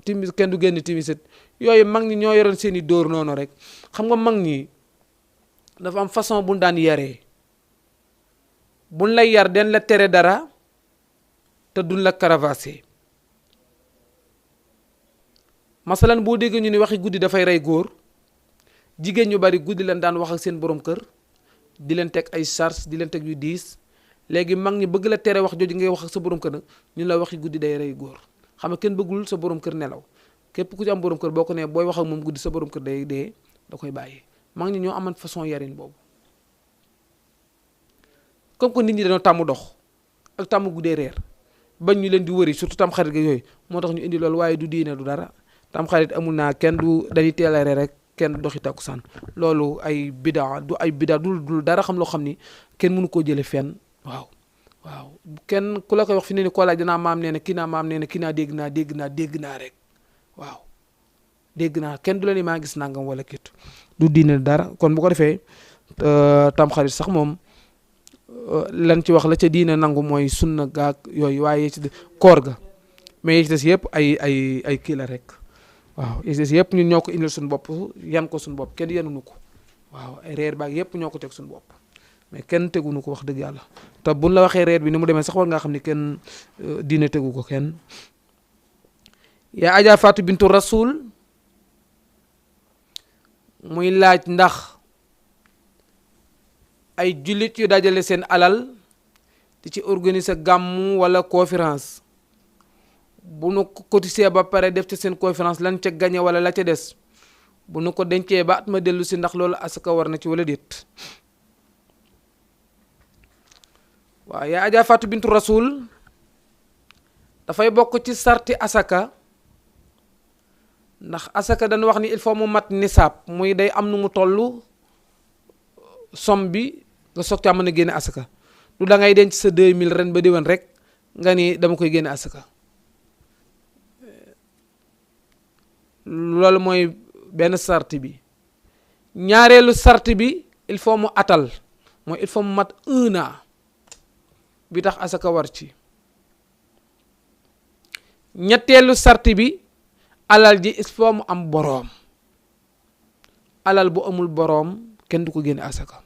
Speaker 1: timis kenn du génn timisit yooyu mag ñi ñoo yoroon seen i dóor noonu rek xam nga mag ñi dafa am façon buñ daan yaree buñ lay yar den la tere dara te duñ la caravasser masalan boo déggee ñu ni waxi guddi dafay rey góor jigéen ñu bari guddi leen daan wax ak seen borom kër di leen teg ay charge di leen teg yu diis léegi mag ñi bëgg la tere wax jooju ngay wax ak sa borom kër nag ñu la waxi guddi day rey góor xam nga kenn bëggul sa borom kër nelaw képp ku ci am borom kër boo ko nee booy wax ak moom guddi sa borom kër day dee da koy bàyyi mag ñi ñoo aman façon yarin boobu comme que nit ñi dañoo tàmm dox ak tàmm guddee reer bañ ñu leen di wëri surtout tam xarit ga yooyu moo tax ñu indi loolu waaye du diine du dara tam xarit amul naa kenn du dañuy teel a reer rek kenn doxi takkusaan loolu ay bida du ay bida dul dara xam loo xam ni kenn mënu koo jële fenn waaw kenn ku la koy wax fi ne ni koo laaj danaa maam nee na kii naa maam nee na kii naa dégg naa rek waaw dégg naa kenn du la ni maa gis nangam wala kiitu du diine dara kon bu ko defee tam xarit sax moom lan ci wax la ca diine nangu mooy sunna gaag yooyu waaye ci koor ga mais yi ci des yëpp ay kii la rek waaw yi ci des yëpp ñun ñoo ko indil suñu bopp yan ko suñu bopp kenn yenuñu ko waaw ay reer baag yëpp ñoo ko teg suñu bopp mais kenn teguñu ko wax dëgg yàlla te buñ la waxee reer bi ni mu demee sax war ngaa xam ni kenn diine tegu ko kenn yaa Adja Fatou Bintou Rasoul muy laaj ndax ay jullit yu dajale seen alal di ci organiser gàmmu wala conférence bu nu cotiser ba pare def ci seen conférence lan ca gañe wala la ca des bu nu ko dencee ba at ma dellu si ndax loolu asaka war na ci wala déet waaw yaa Adja Fatou Bintou Rasoul dafay bokk ci sarti asaka ndax asaka dañu wax ni il faut mu mat nisaab muy day am nu mu toll somme bi nga soog caa mën a génne asaka du da ngay denc sa 2000 ren ba déwén rek nga ni dama koy génne asaka loolu mooy benn sarti bi ñaareelu sarti bi il faut mu atal mooy il faut mu mat 1 an bi tax asaka war ci ñetteelu sarti bi alal ji il faut mu am boroom alal bu amul boroom kenn du ko génne asaka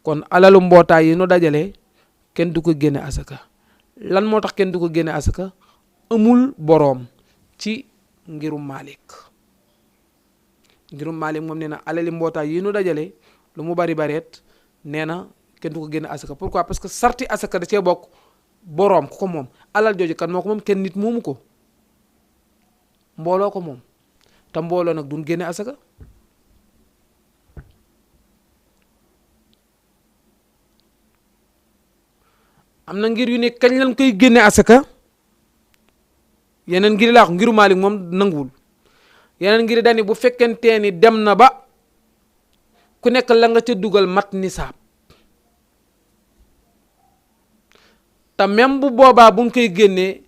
Speaker 1: kon alalu mbootaay yi nu dajale kenn du ko génne asaka lan moo tax kenn du ko génne asaka amul boroom ci ngirum Malik moom nee na alali mbootaay yi nu dajale lu mu bari bareet nee na kenn du ko génne asaka pourquoi parce que sarti asaka da cee bokk boroom ku ko moom alal jooju kan moo ko moom kenn nit moomu ko mbooloo ko moom te mbooloo nag duñ génne asaka am na ngir yu ne kañ lañ koy génne asaka yeneen ngir laa ko ngiru Maalik moom nanguwul yeneen ngir dani bu fekkentee ni dem na ba ku nekk la nga ca dugal mat nisaab te même bu boobaa buñ koy génnee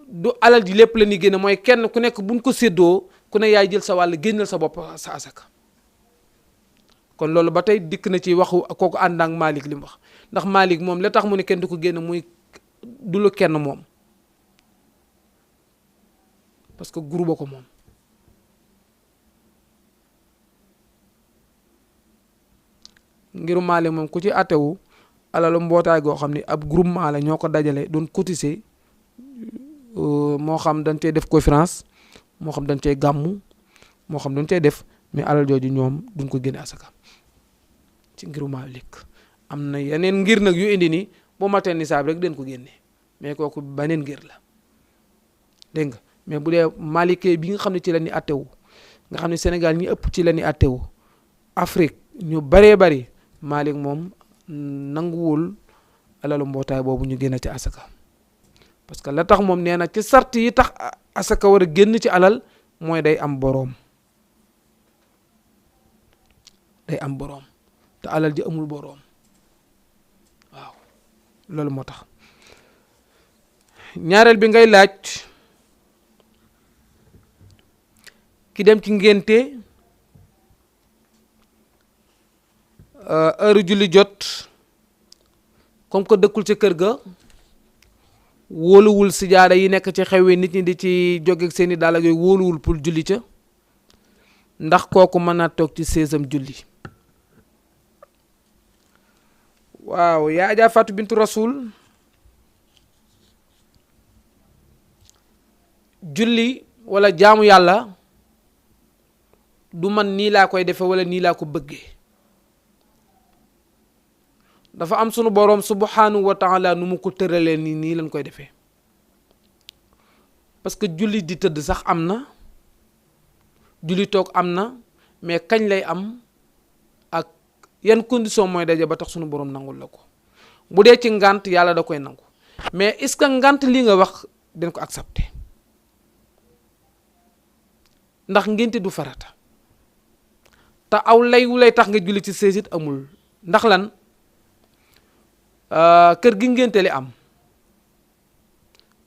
Speaker 1: du alal ji lépp la ñuy génne mooy kenn ku nekk buñ ko séddoo ku ne yaay jël sa wàll génnal sa bopp sa asaka kon loolu ba tey dikk na ci waxu kooku ànd ak Malik li mu wax ndax Malik moom la tax mu ne kenn du ko génne muy du lu kenn moom parce que groupe ko moom ngiru Malik moom ku ci àttewu alalu mbootaay goo xam ni ab groupement la ñoo ko dajale doon cotiser moo xam dañ cey def conférence moo xam dañ cey gàmmu moo xam dañ cey def mais alal jooju ñoom duñ ko génne asaka ci ngiru Malik am na yeneen ngir nag yu indi ni boo matee nisaab rek den ko génne mais kooku beneen ngir la dégg nga mais bu dee Malike bi nga xam ne ci la ñuy attewu nga xam ne Sénégal ñi ëpp ci la ñuy attewu Afrique ñu baree bari Malik moom nanguwul alalu mbootaay boobu ñu génn ci asaka parce que la tax moom nee na ci sart yi tax asaka war a génn ci alal mooy day am boroom te alal ji amul boroom waaw loolu moo tax ñaareel bi ngay laaj ki dem ci ngénte heure julli jot comme que dëkkul ci kër ga wóoluwul sijaada yi nekk ci xew wi nit ñi di ci jóge seeni daal ak yooyu wóoluwul pour julli ca ndax kooku mën naa toog ci seesam julli waaw yaa Ajaa Fatou bintu Rasul julli wala jaamu yàlla du man nii laa koy defe wala nii laa ko bëggee dafa am sunu boroom subhanahu wa taala nu mu ko tëralee nii lañ koy defee parce que julli di tëdd sax am na julli toog am na mais kañ lay am ak yan condition mooy daje ba tax sunu boroom nangul la ko bu dee ci ngant yàlla da koy nangu mais est-ce que ngant li nga wax dañ ko accepter ndax ngénte du farata te aw lay wu lay tax nga julli ci seesit amul ndax lan kër gi ngénte li am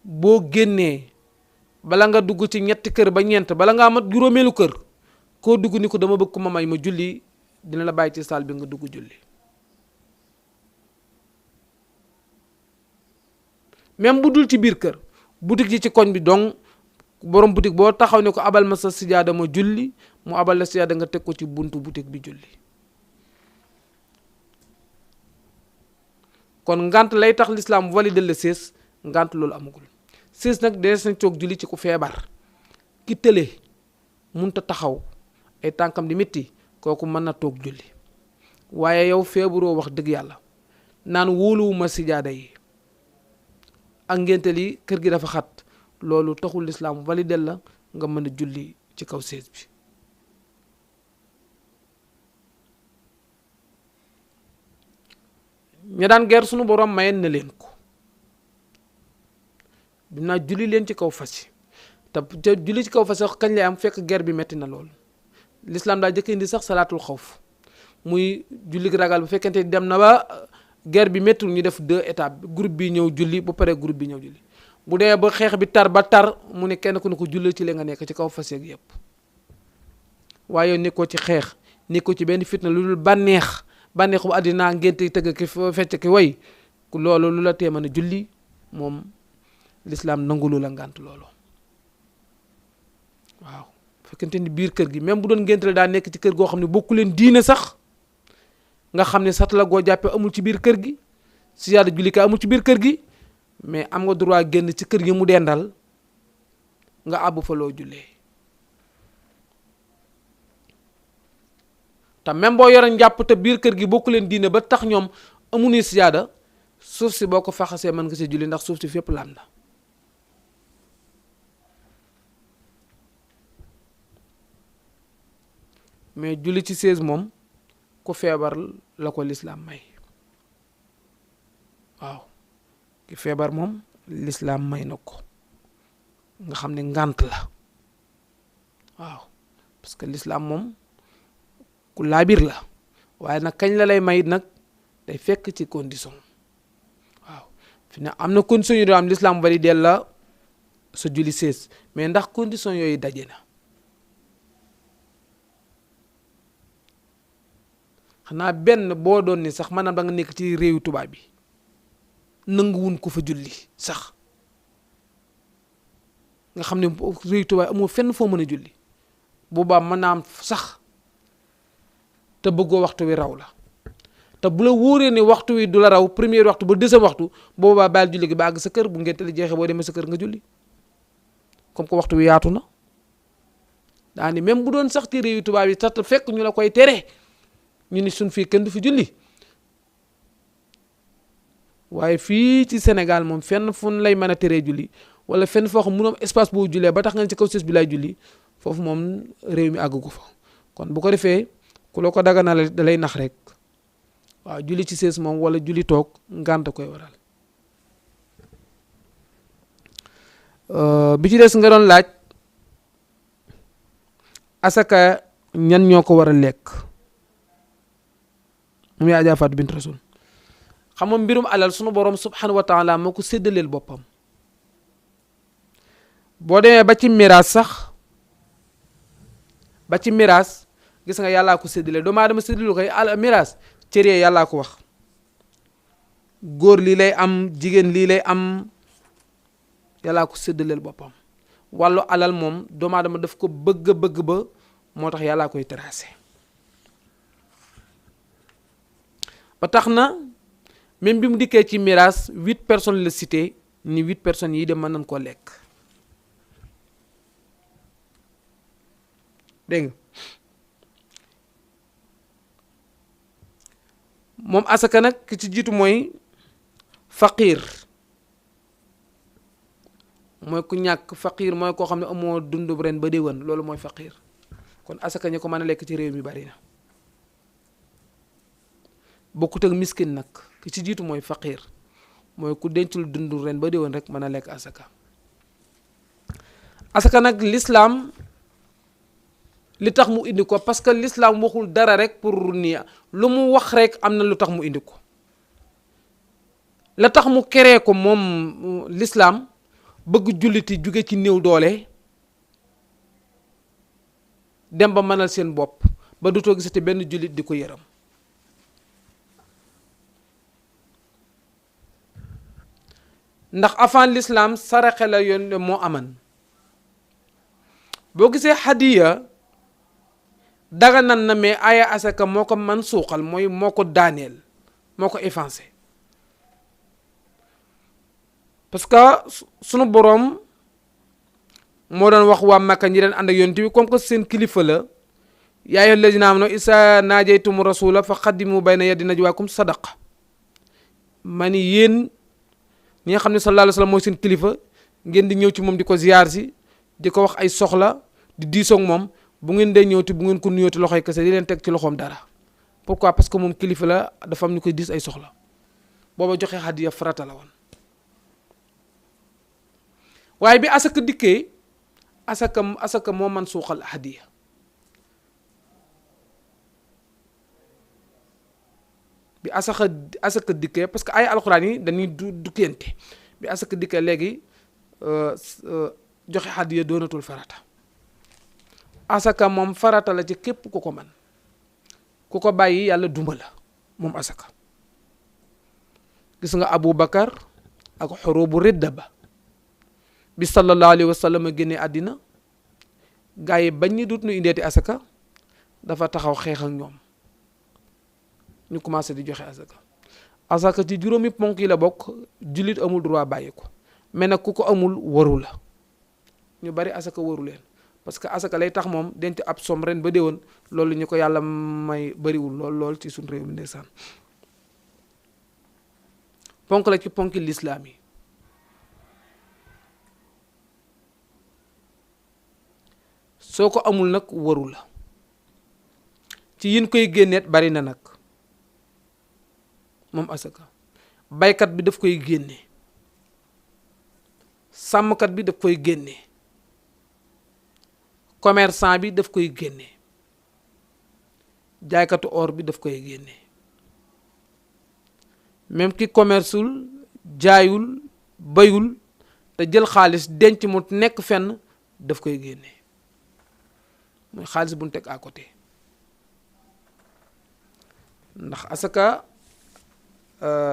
Speaker 1: boo génnee bala nga dugg ci ñetti kër ba ñeent bala ngaa mat juróomeelu kër koo dugg ni ko dama bëgg ko ma may ma julli dina la bàyyi ci saal bi nga dugg julli même bu dul ci biir kër boutique yi ci koñ bi donc borom boutique boo taxaw ne ko abal ma sa sijaada ma julli mu abal la sijaada nga teg ko ci buntu boutique bi julli kon ngant lay tax l'islam valide le sées ngant loolu amagul sées nag dees na toog julli ci ku feebar ki tële munta taxaw ay tànkam di métti kooku mën na toog julli waaye yow feebaroo wax dëgg yàlla naan wóoluwuma sijaada yi ak ngénte li kër gi dafa xat loolu taxul l'islam valide la nga mën a julli ci kaw sées bi ña daan ger sunu borom mayen na leen ko dinaa julli leen ci kaw fas yi te julli ci kaw fas yi kañ lay am fekk ger bi metti na lool l'islam daa jëkk indi sax salaatul xawf muy julli ragal bu fekkente dem na ba ger bi mettul ñu def 2 étapes groupe bi ñëw julli ba pare groupe bi ñëw julli bu dee ba xeex bi tar ba tar mu ne kenn ku ne ko julli ci li nga nekk ci kaw fas yeeg yëpp waaye nekkoo ci xeex nekkoo ci benn fitna lu dul bànneexu bu àddina ngénte tëgg ki fecc ki way loolu lu la tee mën a julli moom l'islam nangulu la ngànt loolu waaw fekkente ni biir kër gi même bu doon ngénte la daa nekk ci kër goo xam ne bokku leen diine sax nga xam ne sat la goo jàppee amul ci biir kër gi siyaada jullikaay amul ci biir kër gi mais am nga droit génn ci kër gi mu dendal nga àbb fa loo jullee te même boo yore njàpp te biir kër gi bokku leen diine ba tax ñoom amuñu siyaada suuf si boo ko faxasee mën nga si julli ndax suuf si fépp lan la mais julli ci sées moom ku feebar la ko l'islam may waaw ki feebar moom l'islam may na ko nga xam ne ngànt la waaw parce que l'islam moom ku laabir la waaye nag kañ la lay may nag day fekk ci condition waaw fi ne am na condition yu doo am l'islam validé la sa julli sées mais ndax condition yooyu daje na xanaa benn boo doon ni sax maanaam da nga nekk ci réewu tubaab bi nanguwun ko fa julli sax nga xam ne réewu tubaab amoo fenn foo mën a julli boobaa mën naa am sax te bëggoo waxtu wi raw la te bu la wóoree ne waxtu wi du la raw premier waxtu ba deuxième waxtu boobaa baal julli gi ba àgg sa kër bu ngeen teel jeexee boo demee sa kër nga julli comme que waxtu wi yaatu na daani même bu doon sax ci réewu tubaab yi sax fekk ñu la koy tere ñu ni suñ fii kenn du fi julli waaye fii ci Sénégal moom fenn fun lay mën a teree julli wala fenn foo xam mënoo am espace boo jullee ba tax nga ci kaw sées bi lay julli foofu moom réew mi àggu ko fa kon bu ko defee ku la ko daganal da lay nax rek waaw julli ci sées moom wala julli toog ngànt koy waral. bi ci des nga doon laaj asaka ñan ñoo ko war a lekk moom yaa Adja Fatou bint Rasul xam nga mbirum alal sunu borom subhanahu wa taala moo ko séddaleel boppam boo demee ba ci miraas sax ba ci miraas gis nga yàllaa ko séddale doomu aadama séddalu koy miraas cëree yàllaa ko wax góor lii lay am jigéen lii lay am yàllaa ko séddaleel boppam wàllu alal moom doomu aadama daf ko bëgg ba moo tax yàllaa koy tracé ba tax na même bi mu dikkee ci miraas 8 personnes la cité ni 8 personnes yi de mën nañ koo lekk dégg nga moom asaka nag ki ci jiitu mooy faqiir mooy ku ñàkk faqiir mooy koo xam ne amoo dundub ren ba déwén loolu mooy faqiir kon asaka ñi ko mën a lekk ci réew mi bari na bokkut ak miskin nag ki ci jiitu mooy faqiir mooy ku dencul dundu ren ba déwén rek mën a lekk asaka asaka nag l'islam li tax mu indi ko parce que l'islam waxul dara rek pour ni lu mu wax rek am na lu tax mu indi ko la tax mu créé ko moom l'islam bëgg julliti jóge ci néew doole dem ba mënal seen bopp ba dutoo gisati benn jullit di ko yërëm ndax avant l'islam saraxe la yoon moo aman boo gisee hadiya daganal na mais aya asaka moo ko man suuxal mooy moo ko daaneel moo ko effacé parce que sunu boroom moo doon wax waa Makka ñi leen ànd ak yonent bi comme que seen kilifa la yaa ayyuhal lazina amanu isa naajaytum rasula fa qaddimu bayna yadi najwaakum sadaqa ma ni yéen ñi nga xam ne sallallahu alayhi wa sallam mooy seen kilifa ngeen di ñëw ci moom di ko ziyaar si di ko wax ay soxla di diisoog moom bu ngeen dee ñëwti bu ngeen ko nuyooti loxoy kese di leen teg ci loxoom dara pourquoi parce que moom kilifa la dafa am ñu koy diis ay soxla booba joxe hadiya farata la woon waaye bi asaka dikkee asaka moo man suuxal hadiya bi asaka dikkee parce que ay alxuraan yi dañuy du kente bi asaka dikkee léegi joxe hadiya doonatul farata asaka moom farata la ci képp ku ko man ku ko bàyyi yàlla dumba la moom asaka gis nga Abu Bakar ak xurubu ridda ba bi sallallahu alayhi wa sallam génnee àddina gaa yi bañ ñi dut nu indeeti asaka dafa taxaw xeex ak ñoom ñu commencé di joxe asaka ci juróomi ponk yi la bokk jullit amul droit bàyyi ko mais nag ku ko amul waru la ñu bari asaka waru leen parce que asaka lay tax moom denc ab som ren ba déwoon loolu ñu ko yàlla may bariwul lool ci suñ réew mi ndeysaan ponk la ci ponki lislaam yi soo ko amul nag waru la ci yin koy génneet bari na nag moom asaka baykat bi daf koy génne sàmmkat bi daf koy génne commerçant bi daf koy génne jaaykatu or bi daf koy génne même ki commerceul jaayul bayul te jël xaalis denc mu nekk fenn daf koy génne mooy xaalis bu ñu teg à côté ndax asaka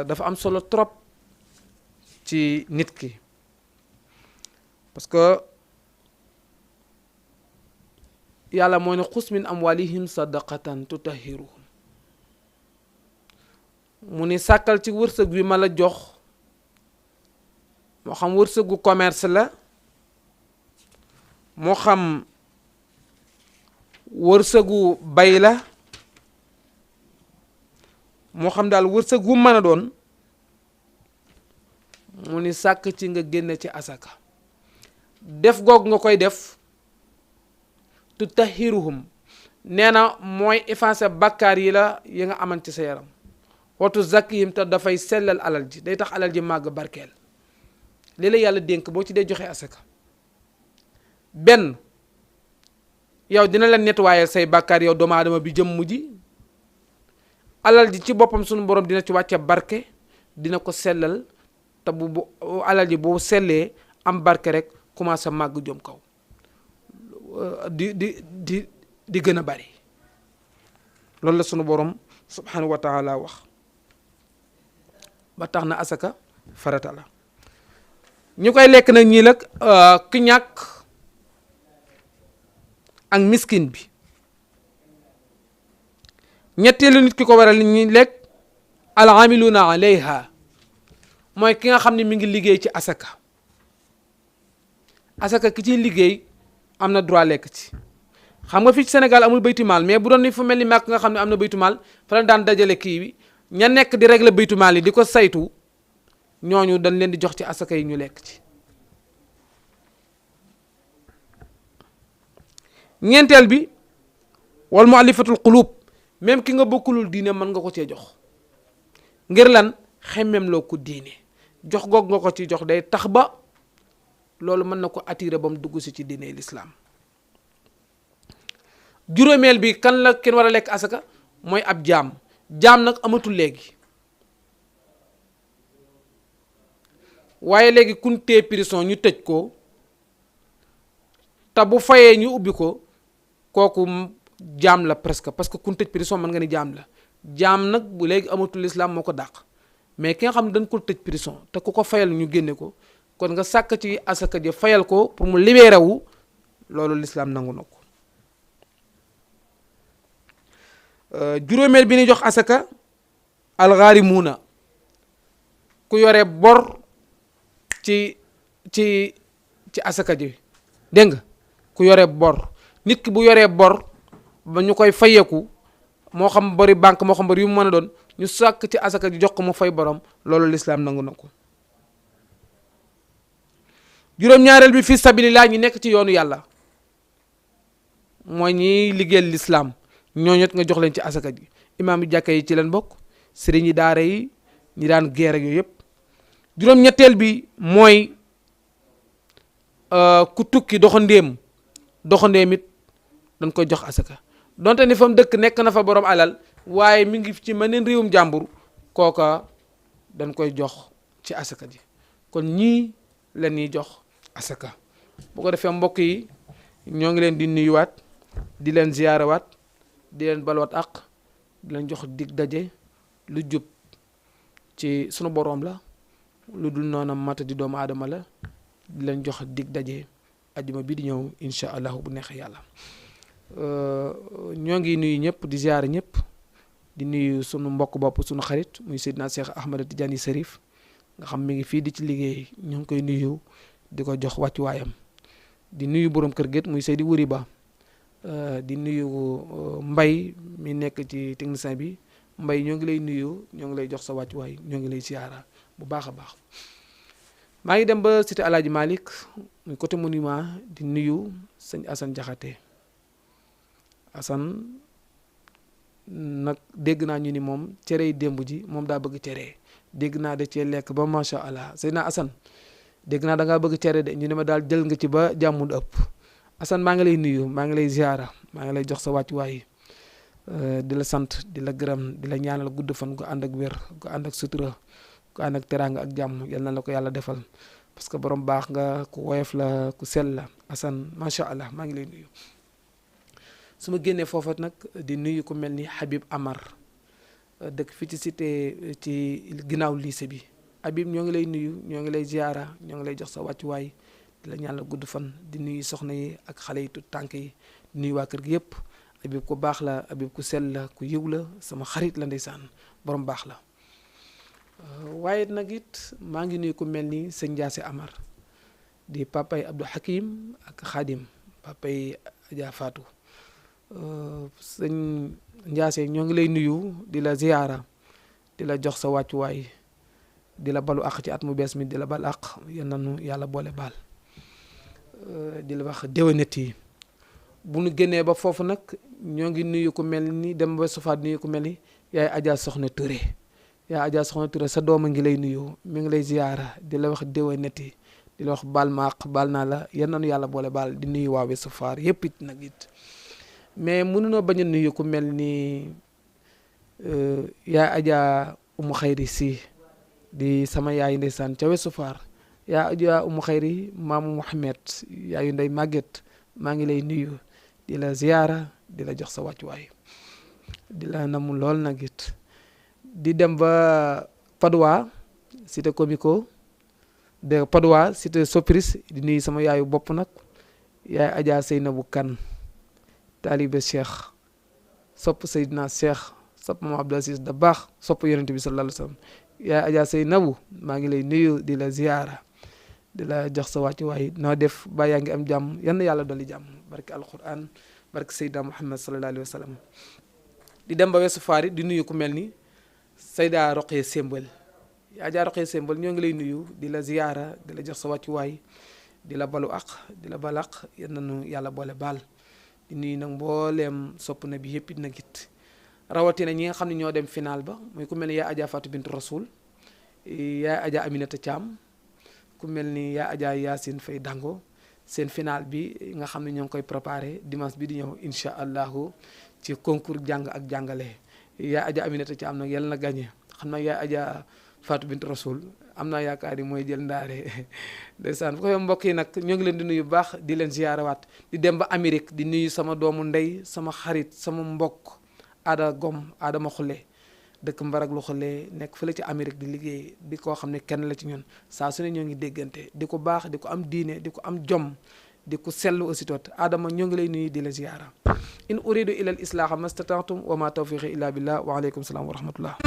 Speaker 1: dafa am solo trop ci nit ki parce que yàlla moo ne xus min amwalihim sadaqatan tutahhiruhum mu ni sàkkal ci wërsëg bi ma la jox moo xam wërsëgu commerce la moo xam wërsëgu bay la moo xam daal wërsëg wu mën a doon mu ni sàkk ci nga génne ci asaka def goog nga koy def tutahiruhum nee na mooy effacer bakkaar yi la yi nga aman ci sa yaram watu zakkihim te dafay sellal alal ji day tax alal ji màgg barkeel lii la yàlla dénk boo ci dee joxe asaka benn yow dina la nettoyer say bakkaar yow doomu aadama bi jëmm ji alal ji ci boppam sunu borom dina ci wàcce barke dina ko sellal te bu alal ji boo sellee am barke rek commencé màgg jom kaw di gën a bari loolu la sunu borom subhanahu wa taala wax ba tax na asaka farata la ñu koy lekk nag ñii nag ki ñàkk ak miskin bi ñetteelu nit ki ko waral nit ñi lekk al amiluna alayha mooy ki nga xam ne mi ngi liggéey ci asaka ki ciy liggéey am na droit lekk ci xam nga fii ci Sénégal amul baytu maal mais bu doon ni fu mel ni Màkk nga xam ne am na baytu maal fa la daan dajale kii bi ña nekk di régler baytu maal yi di ko saytu ñooñu dañ leen di jox ci asaka yi ñu lekk ci. ñeenteel bi wal mu'allafatul qulub même ki nga bokkulul diine mën nga ko cee jox ngir lan xemmem loo ko diine jox goog nga ko ci jox day tax ba loolu mën na ko attirer ba mu dugg si ci diine l'islam. juróomeel bi kan la kenn war a lekk asaka mooy ab jaam nag amatul léegi waaye léegi kun tee prison ñu tëj ko te bu fayee ñu ubbi ko kooku jaam la presque parce que kun tëj prison mën nga ni jaam nag bu léegi amatul islam moo ko dàq mais ki nga xam ne dañ ko tëj prison te ku ko fayal ñu génne ko kon nga sàkk ci asaka ji fayal ko pour mu libéré wu loolu l'islam nangu na ko. juróomeel bi ni jox asaka alxaarimuuna ku yore bor ci asaka ji dégg nga ku yore bor nit ki bu yoree bor ba ñu koy fayeeku moo xam bori banque moo xam bori yu mu mën a doon ñu sàkk ci asaka ji jox ko mu fay borom loolu lislaam nangu na ko. juróom-ñaareel bi fi sabilillah ñi nekk ci yoonu yàlla mooy ñiy liggéeyal lislaam ñooñu nga jox leen ci asaka ji imaam yi jàkka yi ci leen bokk sëriñ yi daara yi ñi daan geer ak yooyu yëpp. juróom-ñetteel bi mooy ku tukki doxandéem it dañ koy jox asaka donte ni fa mu dëkk nekk na fa borom alal waaye mi ngi ci meneen réewum jàmbur kooka dañ koy jox ci asaka ji kon ñii la ñuy jox asaka. bu ko defee mbokk yi ñoo ngi leen di nuyuwaat di leen ziyaarawaat di leen balwaat ak di leen jox dig daje lu jub ci sunu boroom la lu dul noonu mata di doomu aadama la di leen jox dig daje ajuma bi di ñëw incha allah bu neexee yàlla. ñoo ngi nuyu ñëpp di ziyaara ñëpp di nuyu sunu mbokk bopp sunu xarit muy Seydina Cheikh Ahmad Tidiane Serif nga xam mi ngi fii di ci liggéey ñoo ngi koy nuyu di ko jox wàccuwaayam di nuyu borom kër gétt muy Seydi Wuri Ba. di nuyu Mbay mi nekk ci technicien bi Mbay ñoo ngi lay nuyu ñoo ngi lay jox sa wàccuwaay ñoo ngi lay siyaara bu baax a baax. maa ngi dem ba cité Alaaji Malick muy côté monument di nuyu sëñ Assane Jaxate Assane nag dégg naa ñu ni moom cere yi démb ji moom daa bëgg cere dégg naa da cee lekk ba macha allah Seydina Assane dégg naa da ngaa bëgg cere de ñu ne ma daal jël nga ci ba jàmmul ëpp. Assane maa ngi lay nuyu maa ngi lay ziara maa ngi lay jox sa wàccuwaay di la sant di la gërëm di la ñaanal gudd fan gu ànd ak wér gu ànd ak sutura gu ànd ak teraanga ak jàmm yal na la ko yàlla defal parce que borom baax nga ku woyof la ku sell la Assane macha allah maa ngi lay nuyu. su ma génnee foofa nag di nuyu ku mel ni Habib Amar dëkk fii ci cité ci ginnaaw lycée bi Habib ñoo ngi lay nuyu ñoo ngi lay ziara ñoo ngi lay jox sa wàccuwaay. di la ñaanal gudd fan di nuyu soxna yi ak xale yi tut tànk yi di nuyu waa kër gi yëpp Habib ku baax la Habib ku sell la ku yiw la sama xarit la ndeysaan borom baax la. waaye nag it maa ngi nuyu ku mel ni sëñ Ndiasse Amar di papay Abdou Hakim ak Khadim papay Adja Fatou sëñ Ndiasse ñoo ngi lay nuyu di la ziyaara di la jox sa wàccuwaay di la balu àq ci at mu bees mi di la bal àq yal na nu yàlla boole baal. di la wax déwénat yi. bu nu génnee ba foofu nag ñoo ngi nuyu ku mel ni dem ba sufaat nuyu ku mel ni yaay Adja Soxna Touré. yaay Adja Soxna Touré sa doom a ngi lay nuyu mi ngi lay ziyaara di la wax déwénat yi di la wax baal ma àq baal naa la yan nanu yàlla boole baal di nuyu waa Ouest Foire yëpp it nag it. mais mënunoo bañ a nuyu ku mel ni yaay Adja Umu Xayri si di sama yaay ndeysaan ca Ouest Foire yaay Adja Umu Xayri maamu Mouhamed yaayu ndey Maguette maa ngi lay nuyu di la ziyaara di la jox sa wàccuwaay di la namu lool nag it. di dem ba Padoua cité comico de Padoua cité Sopris di nuyu sama yaayu bopp nag yaay Adja Seynabou Kane taalibe Cheikh sopp Seydina Cheikh sopp Mame Abdou Aziz Dabakh sopp yonent bi sallallahu alayhi wa sallam yaay Adja Seynabou maa ngi lay nuyu di la ziyaara di la jox sa wàccuwaay noo def ba yaa ngi am jàmm yan yàlla dolli jàmm barke alquran barke Seydina Muhammad sallallahu alayhi wa sallam. di dem ba Ouest Foire di nuyu ku mel ni Seyda Roqee Sembal Adja Roqee Sembal ñoo ngi lay nuyu di la ziyaara di la jox sa wàccuwaay di la balu aq di la balaq yan nañu yàlla boole baal di nuyu nag mbooleem sopp na bi yëpp it nag it rawatina ñi nga xam ne ñoo dem final ba muy ku mel ni yaa Adja Fatou Bintou Rasoul yaa Adja Aminata Thiam ku mel ni yaa Adja Yacine Faye Dango seen final bi nga xam ne ñoo ngi koy préparé dimanche bi di ñëw incha allahu ci concours jàng ak jàngale yaa Adja Aminata Thiam nag yàlla na gagné xam naa yaa Adja Fatou Bintou Rasoul am naa yaakaar ni mooy jël ndaare ndeysaan bu ko mbokk yi nag ñoo ngi leen di nuyu bu baax di leen ziyaarawaat di dem ba Amérique di nuyu sama doomu ndey sama xarit sama mbokk Adama Xule dëkk Mbarag lu Xule nekk fële ci Amérique di liggéey di koo xam ne kenn la ci ñun saa su ne ñoo ngi déggante di ko baax di ko am diine di ko am jom di ko sellu aussi toot Adama ñoo ngi lay nuyu di la ziyaara in uridu ila al islaaha mastata'tum wa ma tawfiqi illa billah wa aleykum salaam wa rahmatullah